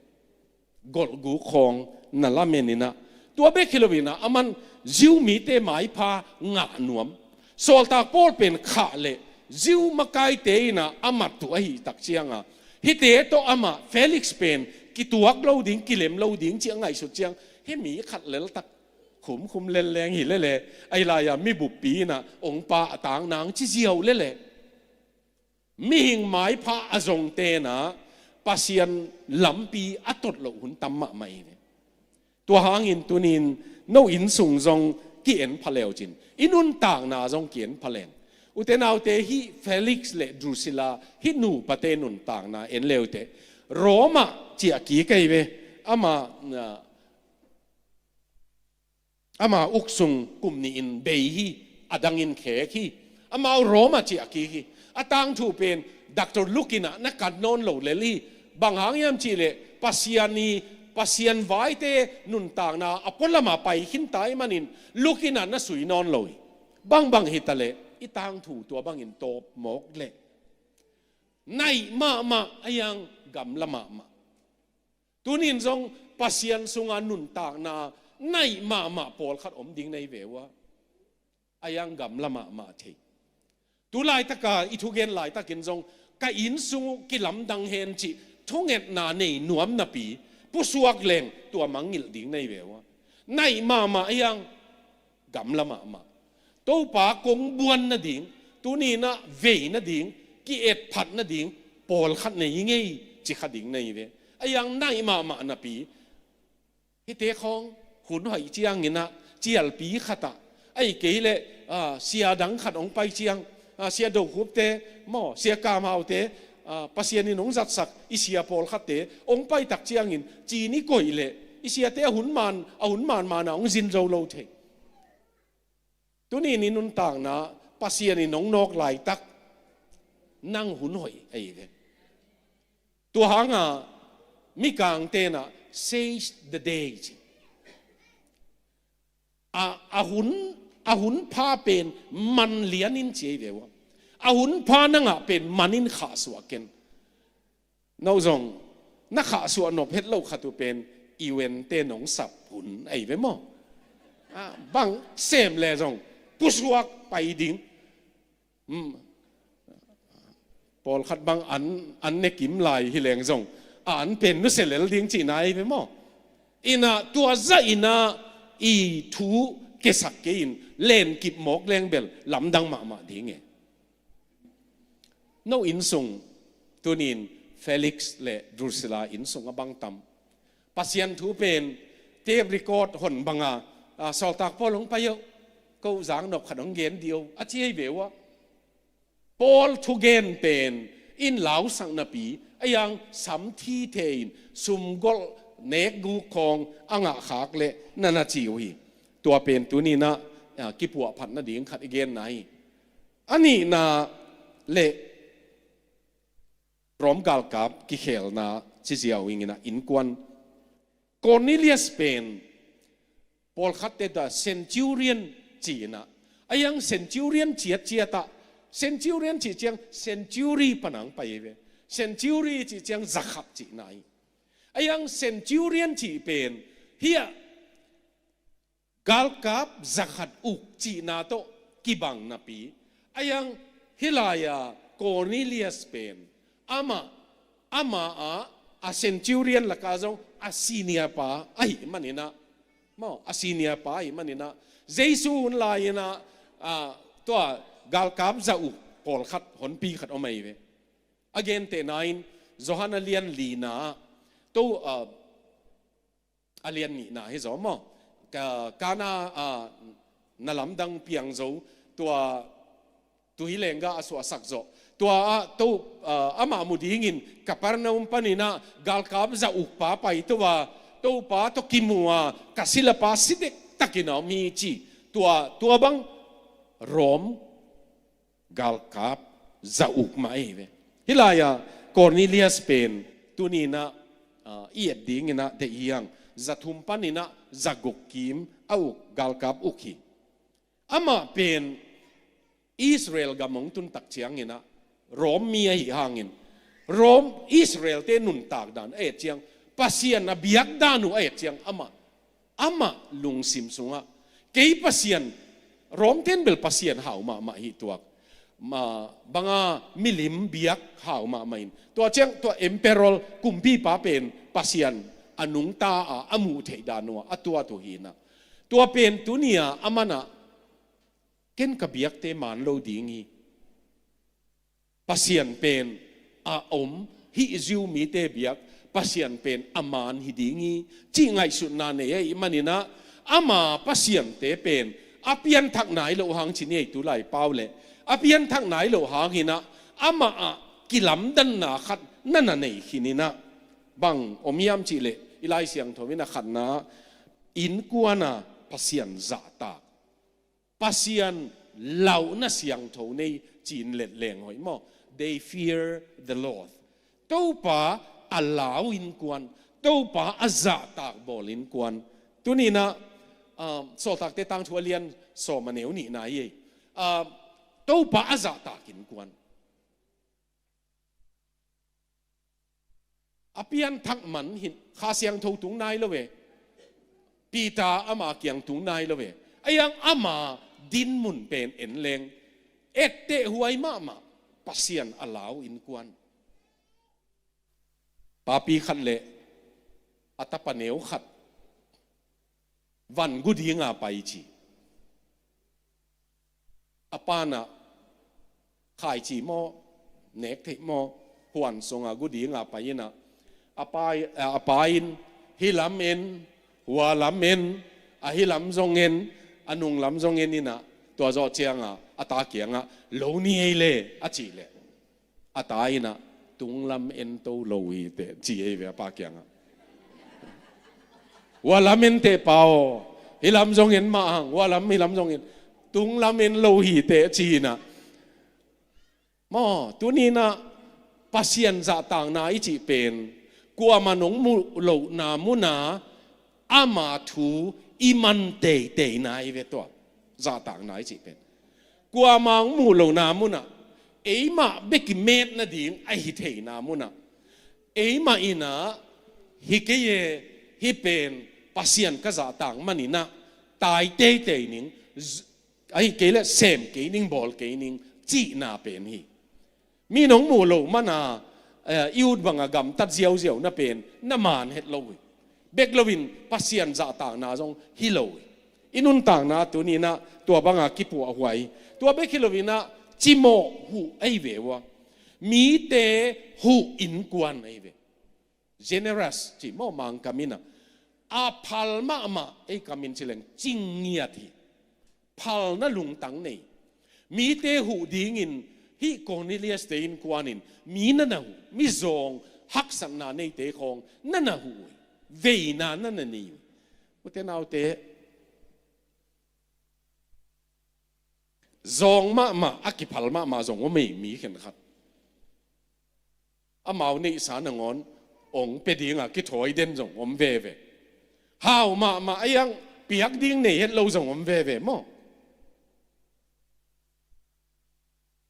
Golhguk khawng na lamen in ah. Tua bek hi loin ah a man Jew mite maipha ngah nuam. Sawltak Paul pen khah leh Jew makaite in ah a mat uh ahih tak cianga Hihte tawh amah Felix pen kituak lo ding, kilem lo ding ci a ngaihsut ciang, hih mi khat leltak khumkhum lelleng hi lele, ahi lai-a mi buppi in ah ong pa a tang nang ci ziau lele. Mihing maipha a zongte in ah Pasian lampi a tot loh hun tam mahmah hi ve. Tua hangin tunin no inn sung zong ki-en pha leu cin, i nuntakna zong ki-en pha leng. Ute naute, hih Felix le Drusilla, hih nupate nuntakna en leute, Roma ciah kik ahi ve. Ama, ah, ama uk sung kum nih in bei hi, a dangin khek hi. Amau Roma ciah kik hi. A tangthu pen Doctor Luke in ah na kan nawn lo lel hi. Bang hang hiam cihleh Pasian i, Pasian vaite nuntakna a pualamah pai khinta ahih manin Luke in ah na sui nawn lo hi. Bangbang hitaleh i tangthu tua bangin tawp mawk leh naih mahmah, a hiang gamla mahmah. Tunin zong Pasian sunga nuntakna naih mahmah pawlkhat om ding na hi ve uh a, a hiang gamla mahmah thei. Tu laitaka i thugen laitakin zong ka inn sung uh kilamdang hen cih thungetna nei nuam napi pusuak leng tua mangngilh ding na hi ve uh a, naih mahmah, a hiang gamla mahmah. Topa kong buan nading, tuni in ah vei nading, ki-etphat nading pawlkhat nei hi ngei ci kha ding na hi ve. A hiang naih mahmah napi, hihte khawng hun hoih ciangin ah cialpi khat ah, ahih kei leh, ah, sia dang khat hong pai ciang, ah, Sia Do Khup te maw, Sia Kam Hau te, ah, Pasian in hong zatsak i sia pawlkhatte hong pai tak ciangin cin i koih leh i siate a hun man, a hun manman ah hong zin zo lo thei. Tunin i nuntakna Pasian in hong nawk laitak nang hun hoih ahi ve. Tua hanga Mikangte in ah seize the day ci. A, a hun, a hun pha pen man lianin ci ahi ve uh a. A hun pha na ngah pen manin khahsuah ken. No zong na khahsuah nop het loh khat uh pen U N te nong sap hun ahi ve maw? Ah, bang sem le zong pusuak pai ding. Hmm. Pawlkhat bang an, an ne kim lai hi leng zong, a an pen nusia lel ding cihna ahi ve maw? In ah tua zah in ah i thu kesak kei in lenkip mawk leng bel lamdang mahmah ding e. No inn sung, tunin Felix le Drusilla inn sung a bang tam. Pasian thu pen tape record hon banga, ah, Sawltak Paul hong pai uh, ko zak nop khat hong gen dih uh a ci ahi ve uh a. Paul thugen pen in lausak napi, a hiang samthi thei in sumgolh nekguk khawng a ngahkhak leh na na ci uh hi. Tua pen tuni in ah, ah, kipuahphat nading khat i genna hi. A nihna le Rom galkap kikhelna ci ziau ing in ah innkuan. Cornelius pen pawlkhatte tawh centurion ci in ah, a hiang centurion ciatciat ah, centurion cih ciang century panang pai ve. Century cih ciang zakhat cihna hi. A hiang centurion cih pen hih ah galkap zakhat uk cihna tawh kibang napi, a hiang hih lai-a Cornelius pen amah, amah ah a centurion lakah zong a senior pa ahih manin ah, maw, a senior pa ahih manin ah, Jesu hun lai-in ah, ah, tua galkap za uk pawlkhat honpi khat om ahi ve. A gentehna in Johan a lian lina ah, to, ah, a lian nihna hi zaw maw? Ka, Kana, ah, na lamdang piang zo, tua tui lengga a suahsak zawh. Tua ah to, ah, amah mu dingin Capernaum panin ah galkap za ukpa pai to a, Topa tawh kimu a, ka silapa si dektakin a om hi ci. Tua, tua bang Rom galkap za uk mah ahi ve. Hih lai-a Cornelius pen tuni in ah, ah, i et dingin ah deih hiang, za thum panin ah za guk kim a uk galkap uk hi. Amah pen Israel gam hong tun tak ciangin ah Rom mi ahi hangin, Rom Israel-te nuntak dan a et ciang, Pasian a biak dan uh a et ciang amah amah lungsim sungah, kei Pasian, Rom ten bel Pasian hau mahmah hi tuak. ma, banga milim biak hau mahmah in, tua ciang tua emperor kumpipa pen Pasian a nungta a, a muh theih dan uh a, a tuat uh hi inah, tua pen tuni-a aman ah, ken ka biakte man lo ding hi. Pasian pen a om hih Jew mite biak Pasian pen a man hi ding hi, cih ngaihsutna nei ahih maninah, ama pasiante pen a pianthak nai loh hang ci ni ei, tulai pau leh a pianthak nai loh hang hinah, amah ah kilamdanna khat na na nei khin inah, bang om hiam cih leh i Lai Siangtho in a khatna, innkuan a Pasian zahtak, Pasian lauhna siangtho nei ci-in let leng hoih maw? They fear the Lord. Topa a lau innkuan, Topa a zahtak bawl innkuan. Tuni inah, ah, Sawltakte tangthu a lian sawm a neu nihna hi ei. Ah, Topa a zahtak innkuan. A pianthak man hin Kha Siangtho tung nai lo ve. Peter ama kiang tung nai lo ve. Ahi hang ama dinmun pen en leng, etteh huai mahmah, Pasian a lau innkuan. Papi khat leh a tapa neu khat van gu dinga pai ci. A pa inah khaici maw, nek theih maw, huan sunga gu dinga pai inah, a pa, a pa in hih lam en, hua lam en, a hih lam zong en, a nung lam zong en inah, tua zawh cianga a ta kiangah, lo ni ei le, a cih leh, a ta inah, tung lam en to lo hi teh, ci ei ve a pa kiangah. Hua lam en teh pa aw, hih lam zong en mah hang, hua lam, hih lam zong en, tung lam en lo hi teh, ci inah. Maw, tuni inah Pasian zahtakna i cih pen, kuamah nong muh lohna muna ama thu i man teiteina hi ve tua. Zahtakna i cih pen, kuamah hong muh lohna munah, eimah bek i met nading ahi theina munah, eimah inah, hi kei e, hih pen Pasian ka zahtak maninah, tai teitei ning, z-, ahi kei leh sem kei ning, bawl kei ning, cihna pen hi. Mi nong muh loh mana, eh, i ut banga gamtat ziauziau na pen na man het lo hi. Bek loin Pasian zahtakna zong hi lo hi. I nuntakna tuni inah tua banga kipuahhuai hi. Tua bek hi loinah cimawh huh ahi ve ua. Mite huh innkuan ahi ve. Generous cih maw Mangkam inah. A phal mahmah, ei kamin ci leng cingngiat hi. Phalna lungtang nei. Mite huh dingin hih Cornelius-te innkuan in mi na na huh, mizawng, haksatna neite khawng na na huh uh hi. Veina na na nei uh hi. Ute naute, zawng mahmah, a kiphal mahmah zong om ei, mi khenkhat. Amau neihsa nangawn ong pia dinga kithawi den zong om veve. Hau mahmah ahi hang piak ding nei het lo zong om veve maw?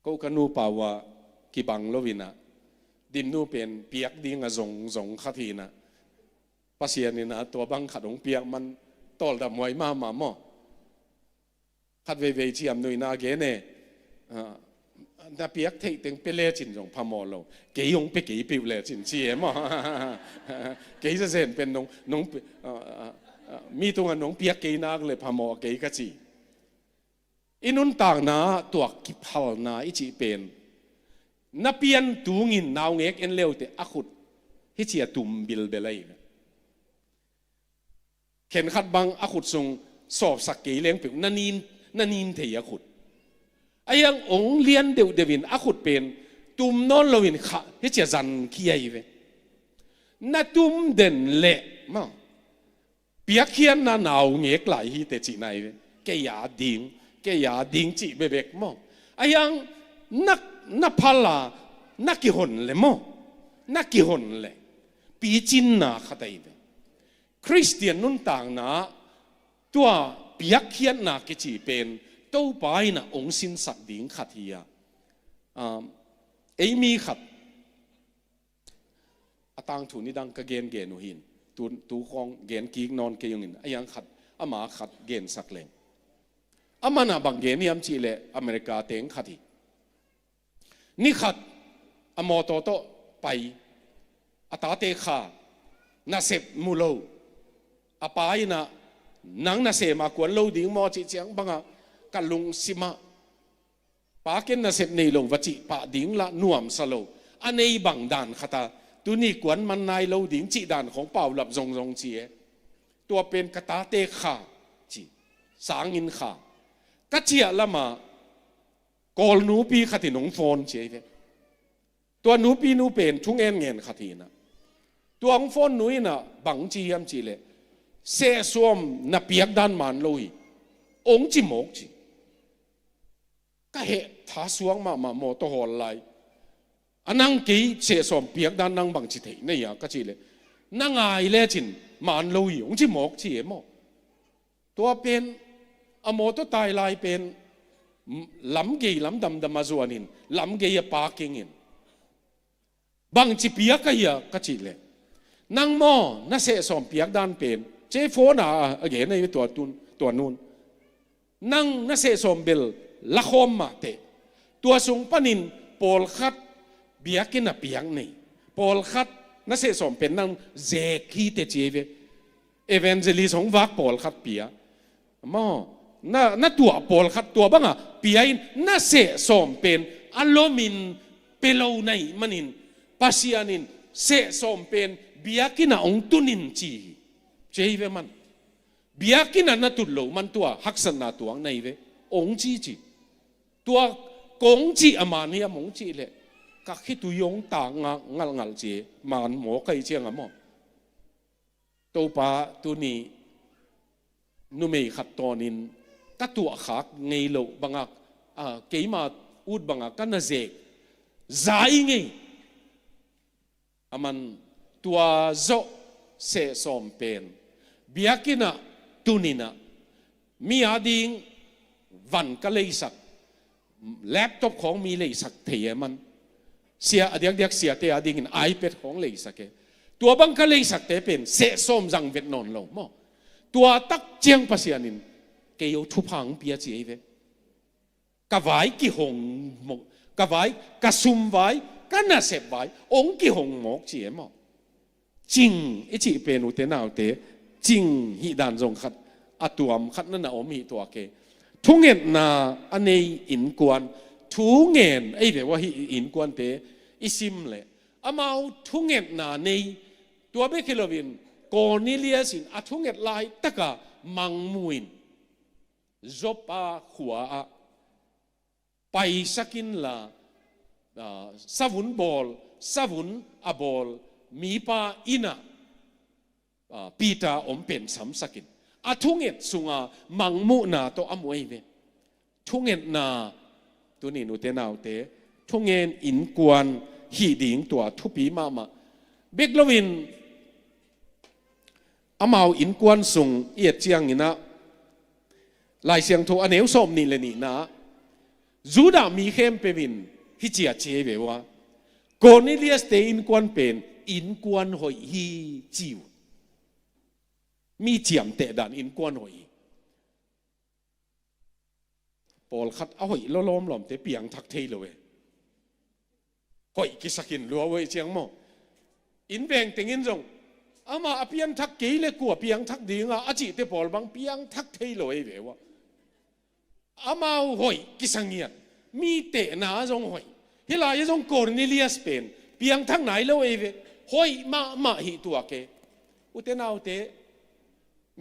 Ko ka nupa uh ah kibang loinah, Dimnu pen piak dinga zong, zong khat hinah, Pasian inah tua bang khat hong piak man tawldam huai mahmah maw? Khat veivei ciam nuihna gen e, ah, na piak theih teng pia lecin zong phamawh lo. Kei hong pia kei peuh lecin ci e maw? Kei zazen pen nong, nong pi-, ah, ah, ah, mi tungah nong piak kei nak le phamawh kei ka ci. I nuntakna tuak kiphalna i cih pen, na pian tungin naungek en leute a khut hi ci a tum bilbel ahi. Khenkhat bang a khut sung sawpsak kei leng peuh na nin, na nin thei a khut. Ahi hang ong lian deuhdeuh in a khut pen tum nawn loin khah hi ci a zan khi ahi ve. Na tum den leh maw, piakkhiatna naungek lai hi teh cihna ahi ve. Kei a ding, kei a ding cih bekbek maw? Ahi hang na, na phal a, na kihon leh maw, na kihon leh picinna khat ahi ve. Khristian nuntakna tua piakkhiatna kici pen Topa inah ong sinsak ding khat hi a. Um, ei mi khat a tangthu nidang ka gengen uh hin, tu, tu khawng gen kik nawn kei ung in, ahi hang khat, ama khat gensak leng. Aman ah bang gen hiam cih leh America teng khat hi. Ni khat a mawtaw tawh pai, a tate kha, nasep mu lo. A pa in ah, "Nang nasem a kuan lo ding maw?" cih ciang bangah, "Ka lungsim ah pa ken nasep nei lo va cih pah ding lah nuamsa lo. A nei bang dan khat a, tuni kuan man nai lo ding," cih dan khawng paulap zongzong ci e. "Tua pen ka tate kha," ci, "sangin kha. Ka ciah lamah Kawl nupi khat in hong phone," ci e ve. Tua nupi nu pen thungen ngen khat hi in ah, tua hong phone nu in ah bang ci hiam cih leh, "Sehsawm na piak dan man lo hi, hong ci mawk," ci. "Ka heh tha suak mahmah, mawtaw hawl lai. A nang kei sehsawm piak dan nang bang ci thei na hia?" ka cih leh, "Na ngai lecin man lo hi," hong ci mawk ci e maw. Tua pen, a mawtaw tai lai pen, lam gei lam damdam a zuan in, lam gei a parking in, "Bang ci piak ka hia?" ka cih leh, "Nang maw, na sehsawm piak dan pen," ci e phone a, a gen ahi ve tua tun, tua nun. "Nang na sehsawm bel lakhawm mah teh. Tua sung panin pawlkhat biakinn ah piak ni. Pawlkhat na sehsawm pen nang zek hi teh," ci e ve. "Evangelist hong vak pawlkhat pia maw, na, na tuah pawlkhat tua bangah pia in, na sehsawm pen a lomin pe lo na hih manin, Pasian in sehsawm pen biakinn ah hong tun in ci hi," ci e ve man. "Biakinn ah na tut lo man tua haksatna tuak na hi ve," hong ci ci. "Tua kong cih a man hiam?" hong cih leh, "Ka khitui hong tak ngalhngalh," ci e, man mawk ahi ciang a maw. Topa, tuni numei khat tawnin ka tuahkhak ngei loh bangah, a, keima ut bangah ka na zek zai ngei. Aman tua zawh sehsawm pen biakinn ah tun in ah, mi ading van ka leisak, laptop khawng mi leisak thei e man. Sia, a diakdiak siate adingin iPad khawng leisak e. Tua bang ka leisakte pen sehsawm zang vet nawn lo maw. Tua tak ciang Pasian in kei aw thupha hong pia ci e ve. Ka vai kihong mawk, ka vai, ka sum vai, ka nasep vai hong kihong mawk ci e maw. Cing i cih pen, ute naute, cing hih dan zong khat, a tuam khat na na om hi tuak e. Thungetna a nei innkuan, thungen ei ve ua, hih innkuante i sim leh, amau thungetna nei, tua bek hi loin Cornelius in a thunget laitaka mangmu in Joppa khua ah paisak inla, ah, savun bawl, savun a bawl mipa inn ah, ah, Peter om pen samsak in, a thunget sunga mangmuhna tawh a mu ei ve. Thungetna, tuni ute naute, thungen innkuan hih ding tua thupi mahmah. Bek loin amau innkuan sung i et ciangin ah, Lai Siangtho a neu sawm nih le nihna ah, Judah mi khempeuh in hih ci a ci ei ve ua, Cornelius-te innkuan pen innkuan hoih hi ci uh. Mi ciamteh dan innkuan hoih hi. Pawlkhat a hoih lawlawm lawmte piangthak thei lo e. Hoih kisakin lua uh ei ciang maw. Inn veng tengin zong, "Amah a pianthak kei le kua piangthak dinga?" a cihte pawl bang piangthak thei lo ei ve ua. Amau hoih kisa ngiat, mi tehna zong hoih. Hih lai-ah zong Cornelius pen piangthak nai lo ei ve. Hoih mahmah hi tuak e. Ute naute,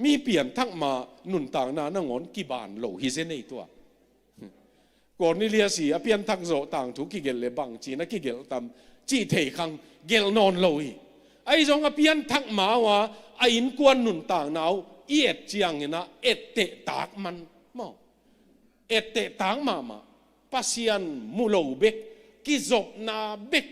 mi pianthak ma nuntakna nangawn kiban lo hi zen ei tua. Cornelius hi a pianthak zawh tangthu kigelh le bangci na kigelh tam cih thei khang gelh nawn lo hi. Ahi zong a pianthak ma uh a, a innkuan nuntakna uh i et ciangin ah etteh tak man maw. Etteh tak mahmah. Pasian mu lo bek, kizopna bek,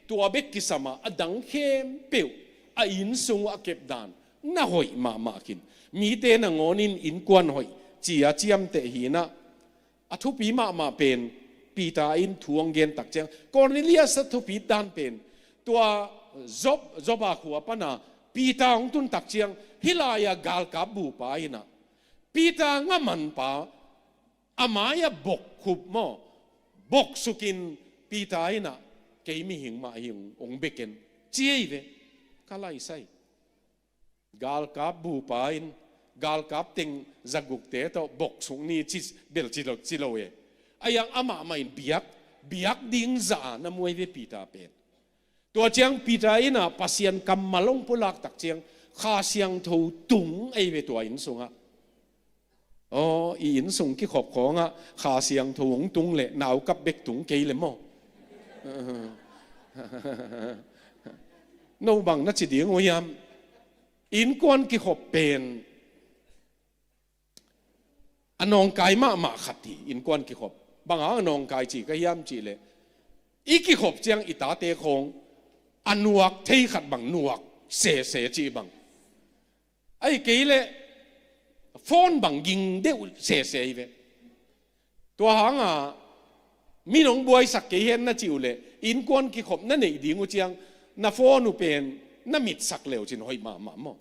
tua bek kisam a, a dang khempeuh, a inn sung uh a kep dan na hoih mahmah khin. Mite nangawn in innkuan hoih ci a ciamteh hi in ah, a thupi mahmah pen Peter in thu hong gen tak ciang, Cornelius a thupi dan pen tua Jop-, Joppa khua pana Peter hong tun tak ciang, hih lai-ah galkap bupa in ah Peter ngamanpa a mai-ah bokkhup maw, boksukin Peter in ah, "Kei mihing mah hi ung, ong bek in," ci ei ve. Ka laisai. Galkap bupa in, galkap teng zagukte tawh boksuk ni ci, bel ci lo, ci lo e. Ahi hang amah mah in biak, biak ding zah a na mu ei ve Peter pen. Tua ciang Peter in ah Pasian kammal hong pulak tak ciang Kha Siangtho tung ei ve tua inn sungah. Aw, i inn sung kikhop khawngah Kha Siangtho hong tung leh naukap bek tung kei le maw? No bang na ci ding uh hiam? Innkuan kikhop pen a nawngkai mahmah khat hi, innkuan kikhop. Bang hang a nawngkai ci ka hiam cih leh, i kikhop ciang i tate khawng a nuak thei khat bang nuak sese cih bang. Ahih kei leh phone bang ging deuh sese hi ve. Tua hangah mi nong buaisak kei hen na cih uh leh, innkuan kikhop na neih ding uh ciang na phone uh pen na mitsak le uh cin hoih mahmah maw?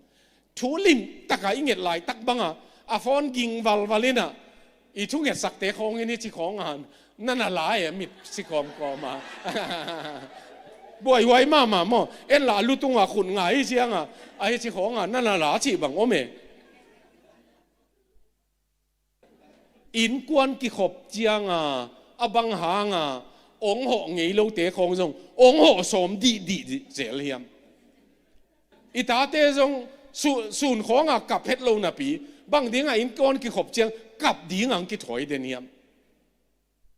Thu limtak a i nget laitak bangah a phone ging valval in ah, i thungetsakte khawng in hici khawng a na na la e, mit si kawmkawm a. Buaihuai mahmah maw? En lah a lu tungah khut ngai hi ciangah, a hici khawng a na na la cih bang om e. Innkuan kikhop ciangah a bang hangah ong hawh ngei lote khawng zong ong hawh sawm dihdih zel hiam? I tate zong su-, sun khawngah kap het lo napi, bang dingah innkuan kikhop ciang kap ding ang kithawi den hiam?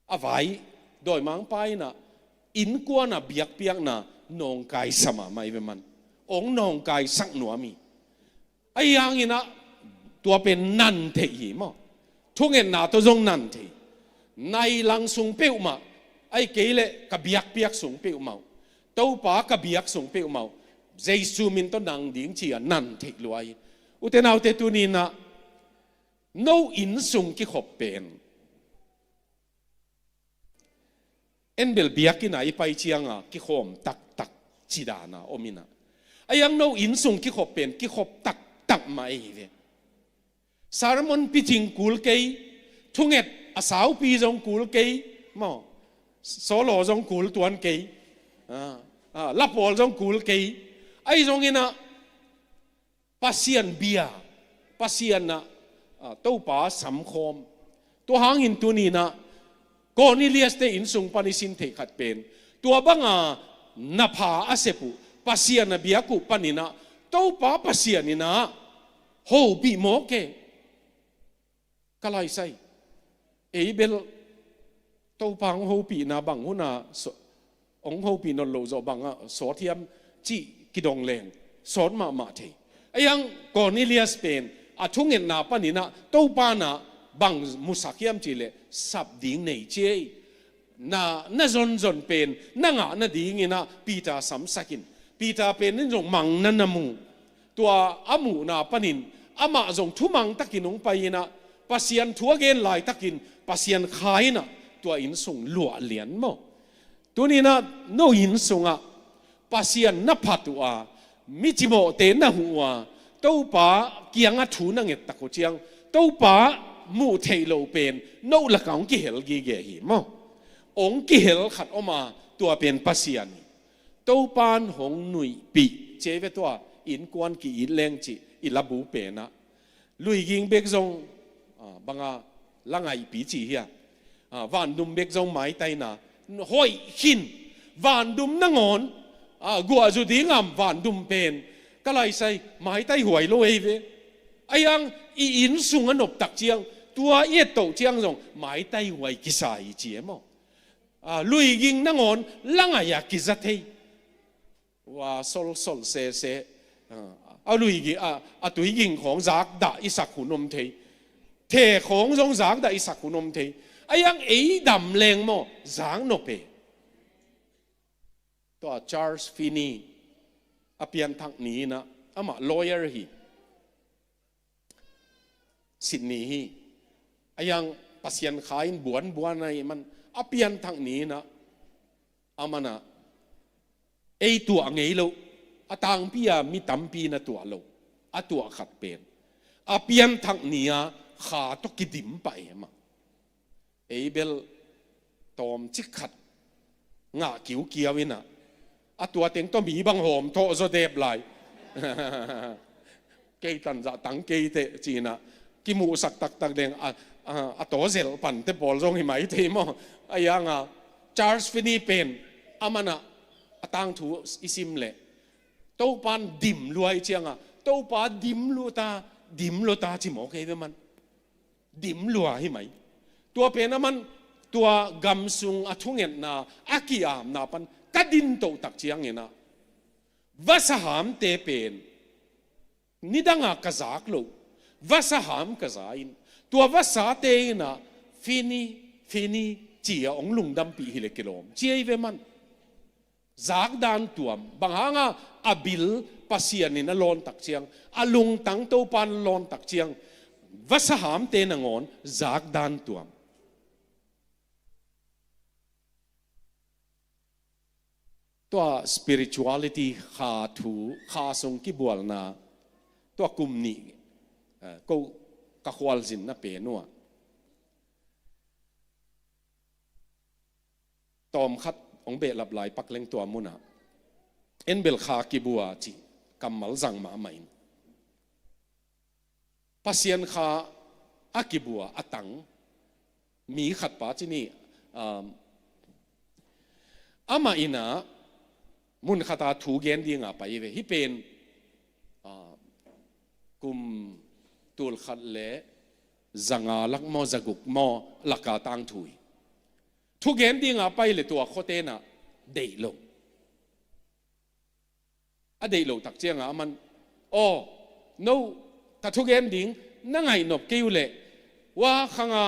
A vai, dawimangpa in ah innkuan a biakpiakna nawngkaisa mahmah hi ve man. Ong nawngkaisak nuam hi. Ahi hangin ah tua pen nan theih hi maw? Thungetna tawh zong nan thei. Nai lang sung peuhmah, ahih kei leh ka biakpiak sung peuhmah uh, Topa ka biak sung peuhmah uh, Jesu min tawh nang ding ci-a nan theih lua hi. Ute naute, tuni in ah no inn sung kikhop pen en bel biakinn ah i pai ciangah kikhawm taktak ci dan a om in ah, ahi hang no inn sung kikhop pen kikhop taktak mah ei hi ve. Sermon picing kul kei, thunget a saupi zong kul kei maw, solo zong kul tuan kei, ah, ah, lapawl zong kul kei. Ahi zongin ah Pasian bia, Pasian ah, ah, Topa samkhawm. Tua hangin tuni in ah Cornelius-te inn sung pan i sin theih khat pen, tua banga na pha a sep uh, Pasian a biak uh panin ah Topa Pasian in ah hopih mawk e. Ka laisai. Ei bel Topa hong hopihna bang hun a so-, hong hopih nawn loh zawh bangah sawt hiam cih kidong leng sawt mahmah thei. Ahi hang Cornelius pen a thungetna panin ah Topa in ah bang musak hiam cih leh sap ding nei ci ei. Na, na zonzon pen na ngah nadingin ah Peter samsak in. Peter pen in zong mang na na mu. Tua a muhna panin amah zong thumang takin hong pai in ah, Pasian thu a gen laitakin Pasian Kha in ah tua inn sung luah lian maw? Tuni in ah no inn sungah Pasian na phat uh a, mi cimawhte na huh uh a, Topa kiangah thu na nget tak uh ciang, Topa muh theih loh pen no lakah hong kihel gige hi maw? Hong kihel khat om a, tua pen Pasian hi. Topa in hong nuihpih ci ei ve tua, innkuan ki-it leng cih i labu pen ah. Luiging bek zong, ah, banga la ngaihpi ci hia? Ah, vandum bek zong maitaina hoih khin. Vandum nangawn, ah, guahzu ding am vandum pen? Ka laisai, maitai huai lo ei ve. Ahi hang i inn sung a nop tak ciang, tua i et toh ciang zong maitai huai kisa hi ci e maw? Ah, luiging nangawn la ngaih a kiza thei. Ua solsol sese. Ah, a luiging, ah, a tuiging khawng zakdah i sak hun om thei. The khawng zong zakdah i sak hun om thei. Ahi hang ei dam leng maw, zak nop e. Tua Charles Finney a pianthak ni in ah, amah lawyer hi. Sydney hi. Ahi hang Pasian Kha in buanbuan ahih man a pianthak ni in ah, aman ah ei tuah ngei loh, a tangpi a mi tampi na tuah loh, a tuah khat pen a pianthak ni a kha tawh kidim pah e mah. Ei bel tawmcik khat ngah kiukiau in ah, a tua teng tawh mi bang hawm thawh zaw dep lai. Kei tan zah tang kei teh ci-in ah kimuhsak taktak deng a, a, a taw zelh pante pawl zong hi mai thei maw? A iang a Charles Finney pen, aman ah a tangthu i sim leh, Topa'n dim lua i ciang a, Topa dim lua ta, dim lua ta ci mawk hi ve man. Dim lua hi mai. Tua pen aman tua gam sung a thungetna a ki-amna pan ka din toh tak ciangin ah, vasa hamte pen nidang a ka zak loh, vasa ham ka za in, tua vasate in ah, Finney, Finney ci-a hong lungdampih hi leh kilawm ci hi ve man. Zakdan tuam, bang hang a, a bil Pasian in a lawn tak ciang, a lungtang Topa'n lawn tak ciang, vasa hamte nangawn zakdan tuam. Tua spirituality kha thu, kha sung kibualna, tua kum nih, eh, ko ka khualzinna pen uh ah, tawmkhat hong behlap lai pak leng tua mun ah, en bel kha kibua cih kammal zang mahmah in. Pasian kha a kibua a tang mi khat pa ci ni, um, amah in ah mun khat a thu gen ding a pai ve. Hih pen, ah, kum tul khat leh zanga lak maw, zaguk maw lak a tangthu hi. Thu gen ding a pai leh tua khuate in ah deih lo. A deih loh tak ciang a aman, aw, no, ka thugen ding na ngaih nop kei uh leh, hua khang a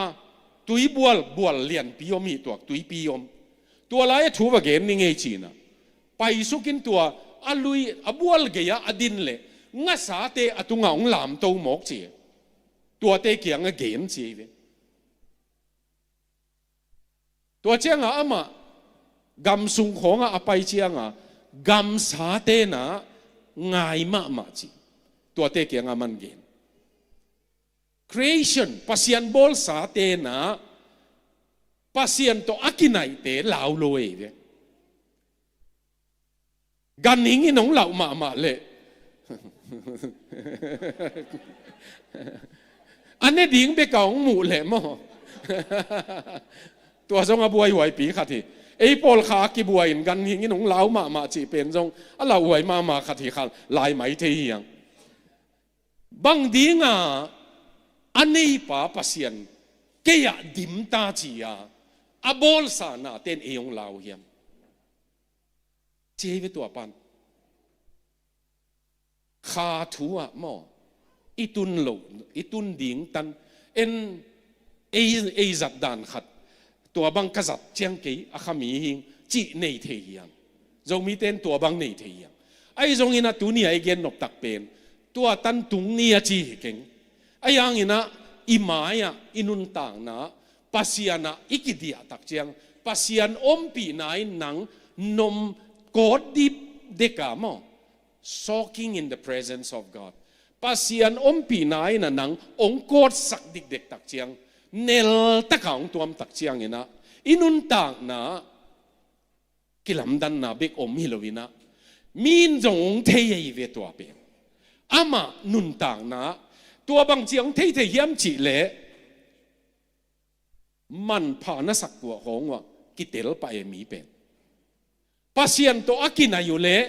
tuibual, bual lianpi om hi, tuak tuipi om. Tua lai a thu va gen ni ngei ci-in ah, paisuk in tua a lui, a bual gei ah a din leh ngasate a tung ah hong lamto mawk ci. Tuate kiang a gen ci hi ve. Tua ciang a amah gam sung khawng ah a pai ciang a, gamsate in ah ngai mahmah ci. Tuate kiang a aman gen. Creation, Pasian bawlsate in ah Pasian tawh a kinaihte lau lo hi ve. Ganhing in hong lauh mahmah leh, a ne ding bek a hong muh leh maw. Tua zong a buaihuaipi khat hi. Ei pawl kha a kibua in ganhing in hong lau mahmah cih pen zong a lauhuai mahmah khat hi kha lai mai thei hi hang. Bang ding a a neipa Pasian kei ah dim ta ci-a a bawlsa nate'n ei hong lau hiam? Ci hi ve tua pan. Kha thu ah maw, i tun loh, i tun ding tan, en, ei, ei zat dan khat, tua bang ka zat ciang kei a kha mi hing cih nei thei hiam? Zomite'n tua bang nei thei hiam? Ahi zongin a tuni a i gen nop tak pen, tua tan tung ni a ci hi keng. Ahi hangin ah i mai-ah i nuntakna Pasian ah i kidiah tak ciang, Pasian ompihna in nang nom kawt dip dek a maw, soaking in the presence of God. Pasian ompihna in ah nang hong kawtsak dikdek tak ciang, nel taka hong tuam tak ciangin ah i nuntakna kilamdanna bek om hi lo in ah, mi in zong hong thei ahi ve tua pen. Amah nuntakna tua bang ci hong thei thei hiam cih leh, manpha na sak tua khawng uh ah kitel pah e mi pen. Pasian tawh a kinai uh leh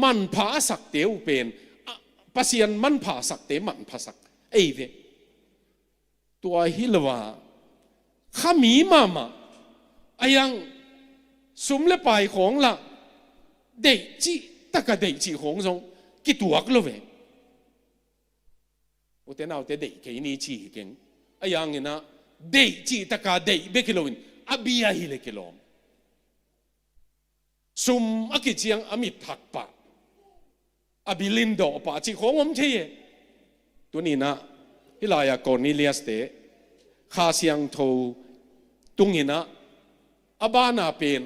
manpha a sakte uh pen, a, Pasian manpha a sakte manpha sak ahi ve. Tua hi lo a, kha mi mahmah, a iang sum le pai khawng lah, deih cih taka deih cih khawng zong kituak lo ve. Ute naute, deih kei ni ci hi keng. A iangin ah deih cih taka deih bek hi loin a bia hi leh kilawm. Sum a kiciang a mit thak pah, a bil in dawh pah cih khawng om thei e. Tuni in ah hih lai-ah Cornelius te Kha Siangtho tungin ah a bana pen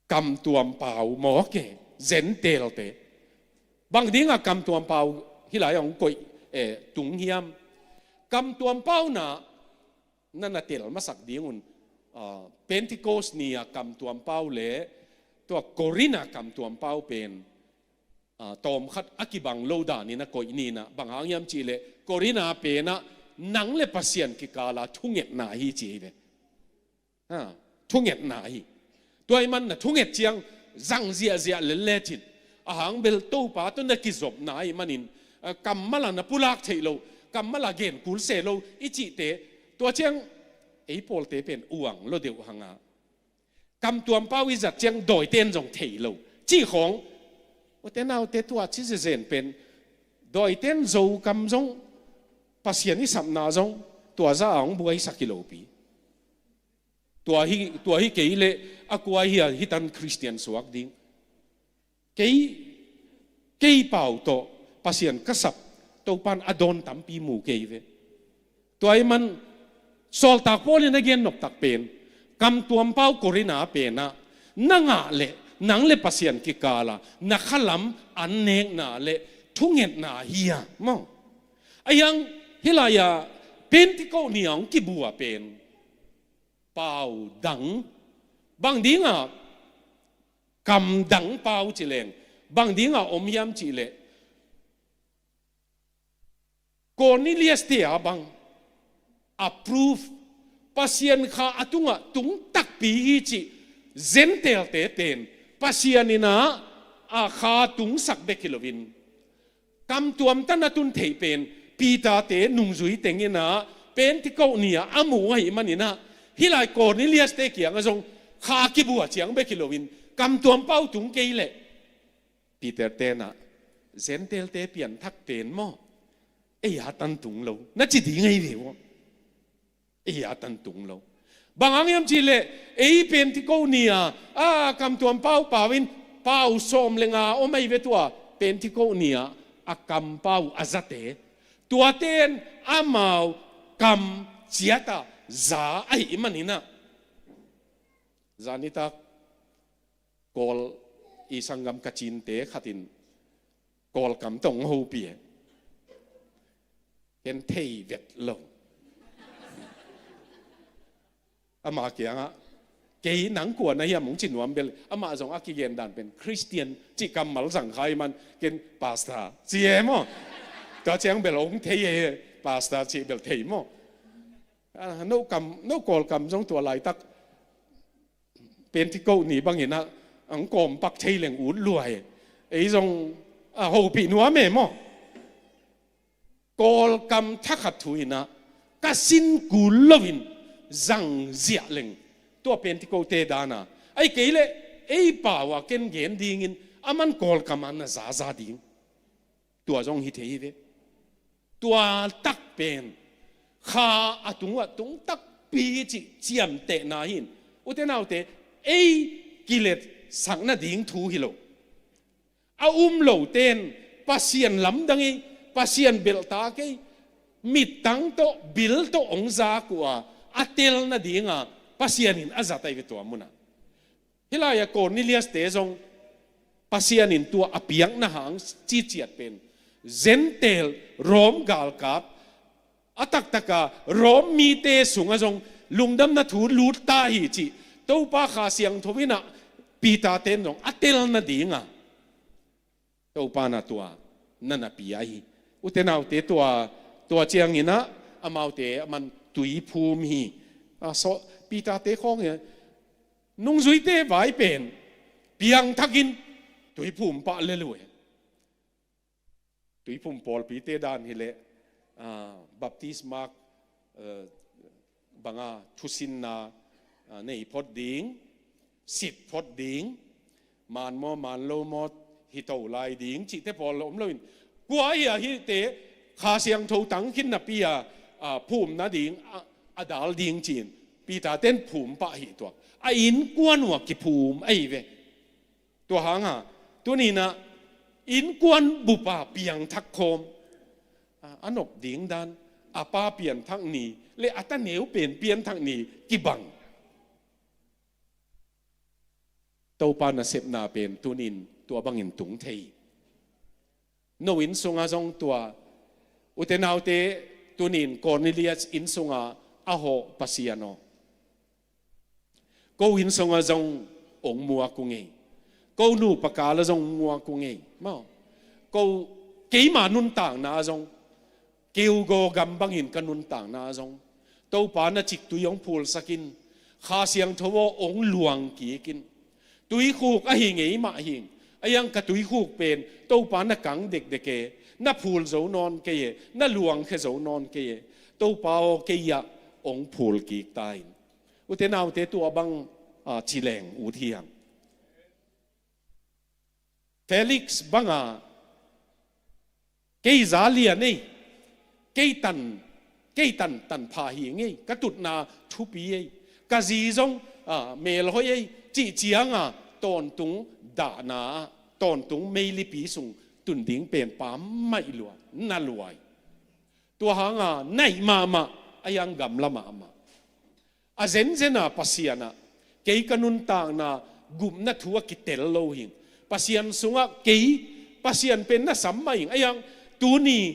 kamtuam pau mawk e, Gentile te. Bang dingah kamtuam pau hih lai-ah hong koih, eh, tung hiam? Kamtuam pau na na na tel masak ding un, Pentecost ni-a kamtuam pau le tua Korinth-a kamtuam pau pen tawmkhat a kibang lo danin a koih ninah, bang hang hiam cihleh Korinth-a penah nang le Pasian kikala thungetna hi ci hi ve. Thungetna hi. Tua ih man na thunget ciang zang ziahziah lel lecin, a hang bel Topa tawh na kizopna ih manin kammal a na pulak theih lo, kammal a genkul se lo i cihte, tua ciang ei pawlte pen uang lo deuh hanga, kamtuam pau i zat ciang dawiten zong thei lo cih khawng. Ute naute, tua ci zezen pen dawiten Zokam zong, Pasian i sapna zong tua za a hong buaisak hi lopi. Tua hi, tua hi kei leh a kua hi a hitan Khristian suak ding. Kei, kei pau tawh Pasian ka sap, Topan a dawn tampi mu kei ve. Tua ih man Sawltak Paul in a gen noptak pen kamtuam pau Korinth-a penah na ngah le nang le Pasian kikala na khalam an nekna le thungetna hi a maw? A hiang hilai-a Pentecost ni-a hong kibua pen pau dang, bang dinga kam dang pau cileng, bang dinga om hiam cihleh Cornelius te a bang approve, Pasian kha a tungah tung takpi hi cih Gentile-te pen Pasian inah a kha tungsak bek hi loin, kamtuam tan a tun theih pen Peter-te nungzui tenginah Pentecost ni-a a mu ahih maninah, hilai Cornelius-te kiangah zong kha kibua ciang bek hi loin kamtuam pau tung kei leh Peter tenah Gentile-te pianthak pen maw, ei a tan tung lo na ci ding ahi ve uh. Ei a tan tung lo. Bang hang hiam cihleh ei Pentecost ni-a a kamtuam pau pau in pau sawm le nga om ahi ve tua Pentecost ni-a a kam pau a zate. Tuaten amau kam ciatah za ahih maninah, zanitak Kawl i sanggam Kachinte khatin Kawlkam tawh hong hopih e. Ken thei vet lo. Ama kiangah kei nang kua na hiam hong ci nuam bel, amah zong a kigen dan pen Khristian cih kammal zang kha ih man ken pastor ci e maw? Tua ciang bel hong thei e, pastor cih bel thei maw? No kam, no Kawlkam zong tua laitak Pentecost ni banginah ang kawmpak thei leng ut luai. Ei zong a hopih nuam e maw? Kawlkam thakhat thu inah ka sin kul loin zang ziah leng tua Pentecost-te dana, ahi kei leh ei pau a ken gen dingin a man Kawlkam a na zaza ding. Tua zong hi thei hi ve. Tua tak pen kha a tungah tung takpi cih ciamtehna hin, ute naute, ei kiletsakna ding thu hi lo. A um loten Pasian lamdang ei, Pasian belhta kei, mittang tawh bil tawh hong zak uh a, a tel nadinga Pasian in a zat ahi ve tua munah. Hilai-a Cornelius-te zong Pasian in tua a piakna hang ciciat pen Gentile Rom galkap a taktaka Rom mite sungah zong lungdamna thu lut ta hi cih Topa Kha Siangtho inah Peter-ten zong a tel nadinga Topa na tua na na pia hi. Ute naute, tua, tua cianginah amaute a man tuiphum hi. A, so, Peter-te khawng hi. Nungzuite vai pen piangthakin tuiphum pah lel uh e. Tuiphum pawlpite dan hileh, a, baptisma, a, banga thusinna, a, nei phot ding, sit phot ding, man maw man lo maw, hi to lai ding cihte pawl om loin, kua hi a hihte Kha Siangtho tangkhin napi-a, a, phum nading a, a dal ding ci-in Peter-ten phum pah hi tuak. A innkuan uh a kiphum ahi ve. Tua hanga tuninah innkuan bupa piangthak khawm, a, a nop ding dan, a pa pianthak ni le a taneu pen pianthak ni kibang. Topa nasepna pen tunin tua bangin tung thei. No inn sunga zong tua, ute naute, tunin Cornelius inn sunga a hawh Pasian aw, Ko inn sungah zong ong muak ung ei. Ko nupa kal ah zong muak ung ei. Maw. Ko keima nuntakna ah zong keugaw gam bangin ka nuntakna ah zong Topa na ciktui ong phulsak in, Kha Siangtho aw ong luang kik in. Tuikhuk ahi ngei mah hing. Ahi zong ka tuikhuk pen Topa na kang dekdek e, na phul zo nawn kei e, na luangkhia zo nawn kei e. Topa aw kei ah ong phul kik ta in. Ute naute tua bang, a, ci leng ut hi hang. Felix banga kei za lian ei, kei tan, kei tan, tan pha hi ngei, ka tutna thupi ei, ka zi zong, a, melhoih ei, cih cianga tawntung dahna, tawntung meilipi sung tun ding pen pammaih lua, na lua hi. Tua hanga naih mahmah, ahi zong gamla mahmah. A zenzen a Pasian ah kei ka nuntakna gupna thu a kitel lo hing. Pasian sungah kei Pasian pen na sam mah hing. Ahi zong tuni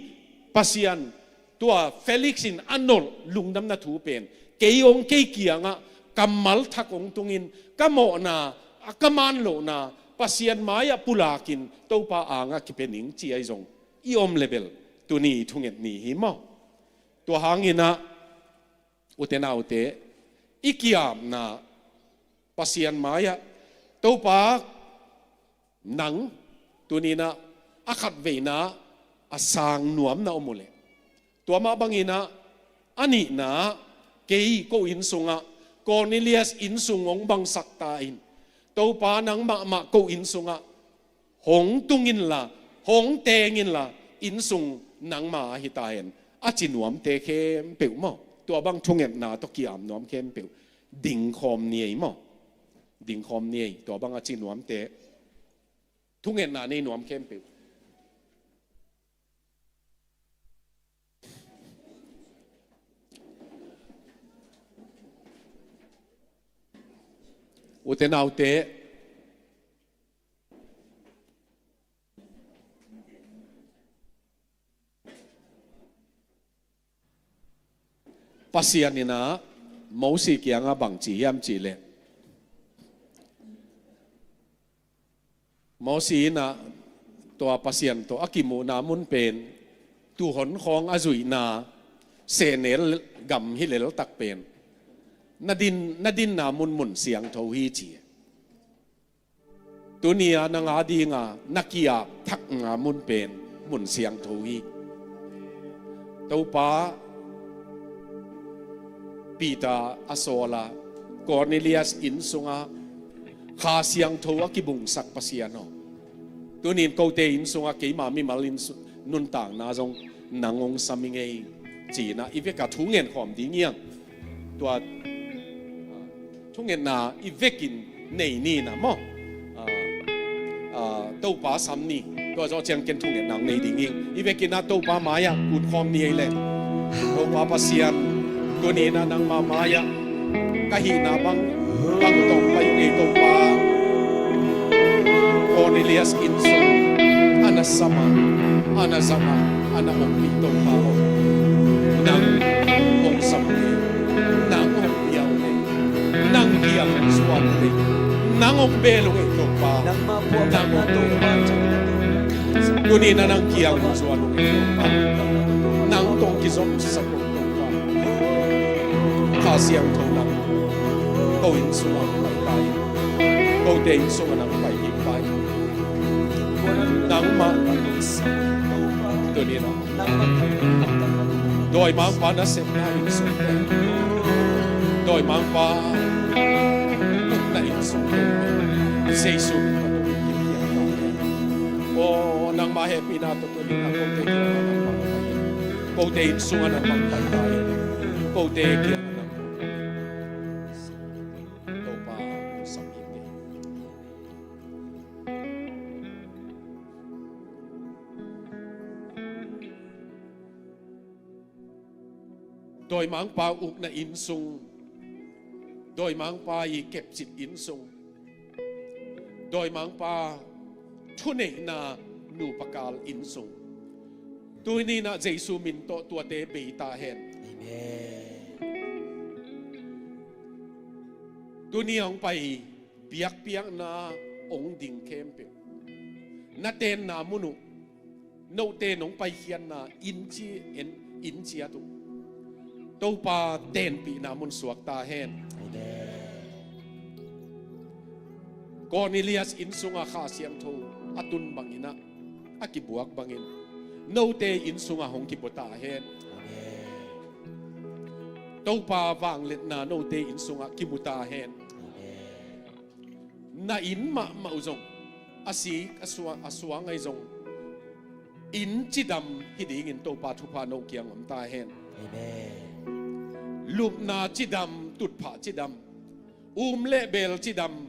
Pasian tua Felix in a nolh lungdamna thu pen kei ong kei kiangah kammal thak ong tungin ka mawhna, a ka man lohna Pasian mai-ah pulakin Topa angah kipia ning ci ahi zong i om le bel tuni i thunget ni hi maw? Tua hangin ah ute naute, i kiamna Pasian mai-ah, Topa nang tuninah a khatveina a sang nuam na om uh leh, tua mah banginah a nihna kei ko inn sungah Cornelius inn sung hong bangsak ta in, Topa nang mahmah ko inn sungah hong tung inla, hong teng inla, inn sung nangma ahi ta hen, a ci nuamte khempeuh maw? Tua bang thungetna tawh kiam nuam khempeuh dingkhawm ni ei maw? Dingkhawm ni ei, tua bang a ci nuamte, thungetna nei nuam khempeuh. Ute naute, Pasian inah Mosi kiangah bang ci hiam cih leh, Mosi inah tua Pasian tawh a kimuhna mun pen tuuhon khawng a zuihna sehnel gam hi leltak pen na din, na dinna mun mun siangtho hi ci. Tuni-a nang a dinga na kiap thakna mun pen mun siangtho hi. Topa Peter a sawla Cornelius inn sunga Kha Siangtho a kibungsak Pasian aw, tunin kote inn sunga keima mimal inn su-, nuntakna zong nang hong sam i ngei cina i veka thu ngen khawm ding hiang. Tua thungetna i vekin nei ni na maw? Ah, ah, Topa sam ni. Tua zawh ciang ken thungetna hong nei ding ing. I vekin ah Topa mai-ah kut khawm ni ei leh, Topa Pasian, tuni inah nangma mai-ah ka hihna bang, bang tawh pai uh ei Topa. Cornelius inn sung a na sama, a na zanga, a na ompih Topa aw, nang hong sam uh ei, nang hong pia uh ei, nang kiang hong zuan uh ei, nang hong bel uh ei Topa. Nang hong, tuni inah nang kiang hong zuan uh ei Topa. Nang tawh kizomsak uh Topa. Kha Siangtho nang ko inn sungah pai pai, kote inn sungah nang pai kik pai. Nangmah tuni inah dawimangpa nasepna inn sungte, dawimangpa ukna inn sungte, Jesu min tawh tuni kipiak tawh. Aw, nangma hehpihna tawh tuni inah kote kiangah nang bang pai in, kote inn sungah nang bang pai pai in, kote kiangah nang bang pai in. Topa, sam hi te. Dawimangpa ukna inn sung, dawimangpa i kepcit inn sung, dawimangpa thuneihna nupa kal inn sung, tuni inah Jesu min tawh tuate bei ta hen. Amen. Tuni a hong pai biakpiakna hong ding khempeuh, na tenna mun uh, note nong paikhiatna inn ci, inn, inn ciat uh, Topa tenpihna mun suak ta hen. Amen. Cornelius inn sungah Kha Siangtho a tun bangin ah, a kibuak bangin, note inn sungah hong kibua ta hen. Amen. Topa vangliatna note inn sungah kimu ta hen. Amen. Na inn mahmah uh zong, a sik a sua, a suang ahi zong, inn cidam hi dingin Topa thupha no kiang om ta hen. Amen. Lupna cidam, tutphah cidam, um le bel cidam,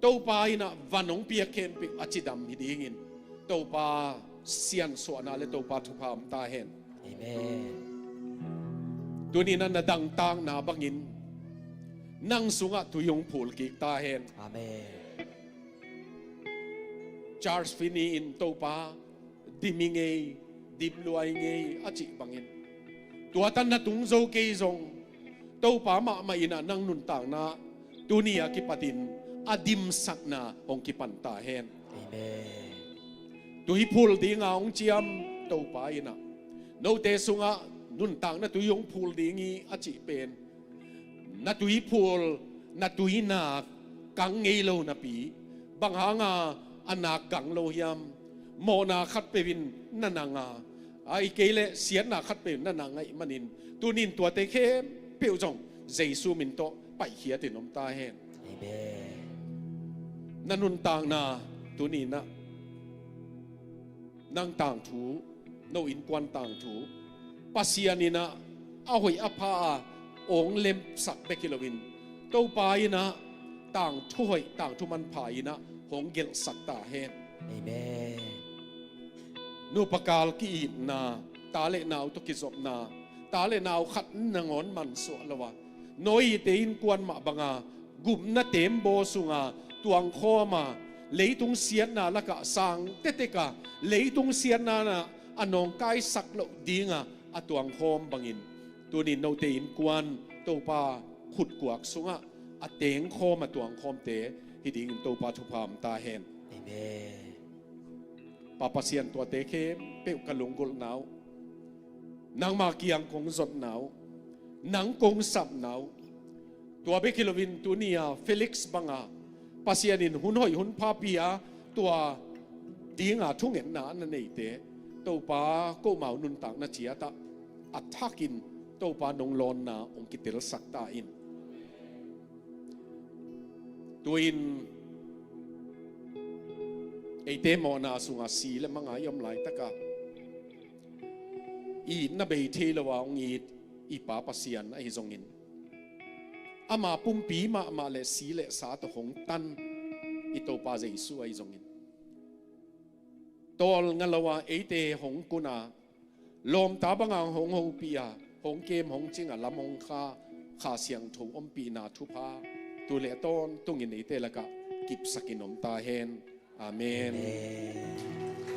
Topa in ah van hong piak khempeuh a cidam hi dingin Topa siansuahna le Topa thupha om ta hen. Amen. Tuni in ah na dangtakna bangin nang sungah tui hong phul kik ta hen. Amen. Charles Finney in Topa, dim i ngei, dim lua i ngei a cih bangin, tua tan na tung zo kei zong, Topa mahmah in ah nang nuntakna tuni a kipatin a dimsakna hong kipan ta hen. Amen. Tui phul dinga hong ciam Topa in ah, note sungah nuntakna tui hong phul ding hi a cih pen, na tui phul, na tui nak kang ngei lo napi, bang hanga a nak kang lo hiam? Mawhna khatpeuh in na nang a, ahih kei leh siatna khatpeuh in na nang ahih manin, tuni in tuate khempeuh zong Jesu min tawh paihkhiatin om ta hen. Amen. Na nuntakna tuni in ah, nang tangthu, no innkuan tangthu, Pasian in ah a hoih a pha a hong lemsak bek hi loin, Topa in ah tangthu hoih, tangthu manpha in ah hong gelhsak ta hen. Amen. Nupa kal ki-itna, ta le nau tawh kizopna, ta le nau khat nangawn mansuah lo a, Noah-te innkuan mah banga gupna teembaw sunga tuangkhawm a, leitung siatna lakah sang tektek a, leitung siatna na a nawngkaisak loh dinga a tuangkhawm bangin, tuni in note innkuan Topa khutkuak sungah a tengkhawm a tuangkhawmte hi dingin Topa thupha om ta hen. Amen. Pa Pasian, tuate khempeuh ka lunggulhna uh, nangma kiang kong zotna uh, nang kong sapna uh, tua bek hi loin tuni a Felix banga Pasian in hun hoih hun pha pia, tua dinga thungetna a na neite, Topa, komau nuntakna ciatah a thakin Topa nong lawnna hong kitelsak ta in. Tu-in eite mawhna sunga si le manga i om laitaka, i itna bei thei lo a hong it i Pa Pasian ahi zongin, ama pumpi mahmah le si le sa tawh hong tan i Topa Jesu ahi zongin, tawlnga lo a eite hong kun a, lawmta banga hong hopih a, hong kem hong cing a, lam hong kha Kha Siangtho ompihna thupha tu le tawntungin eite lakah kipsakin om ta hen. Amen. Amen.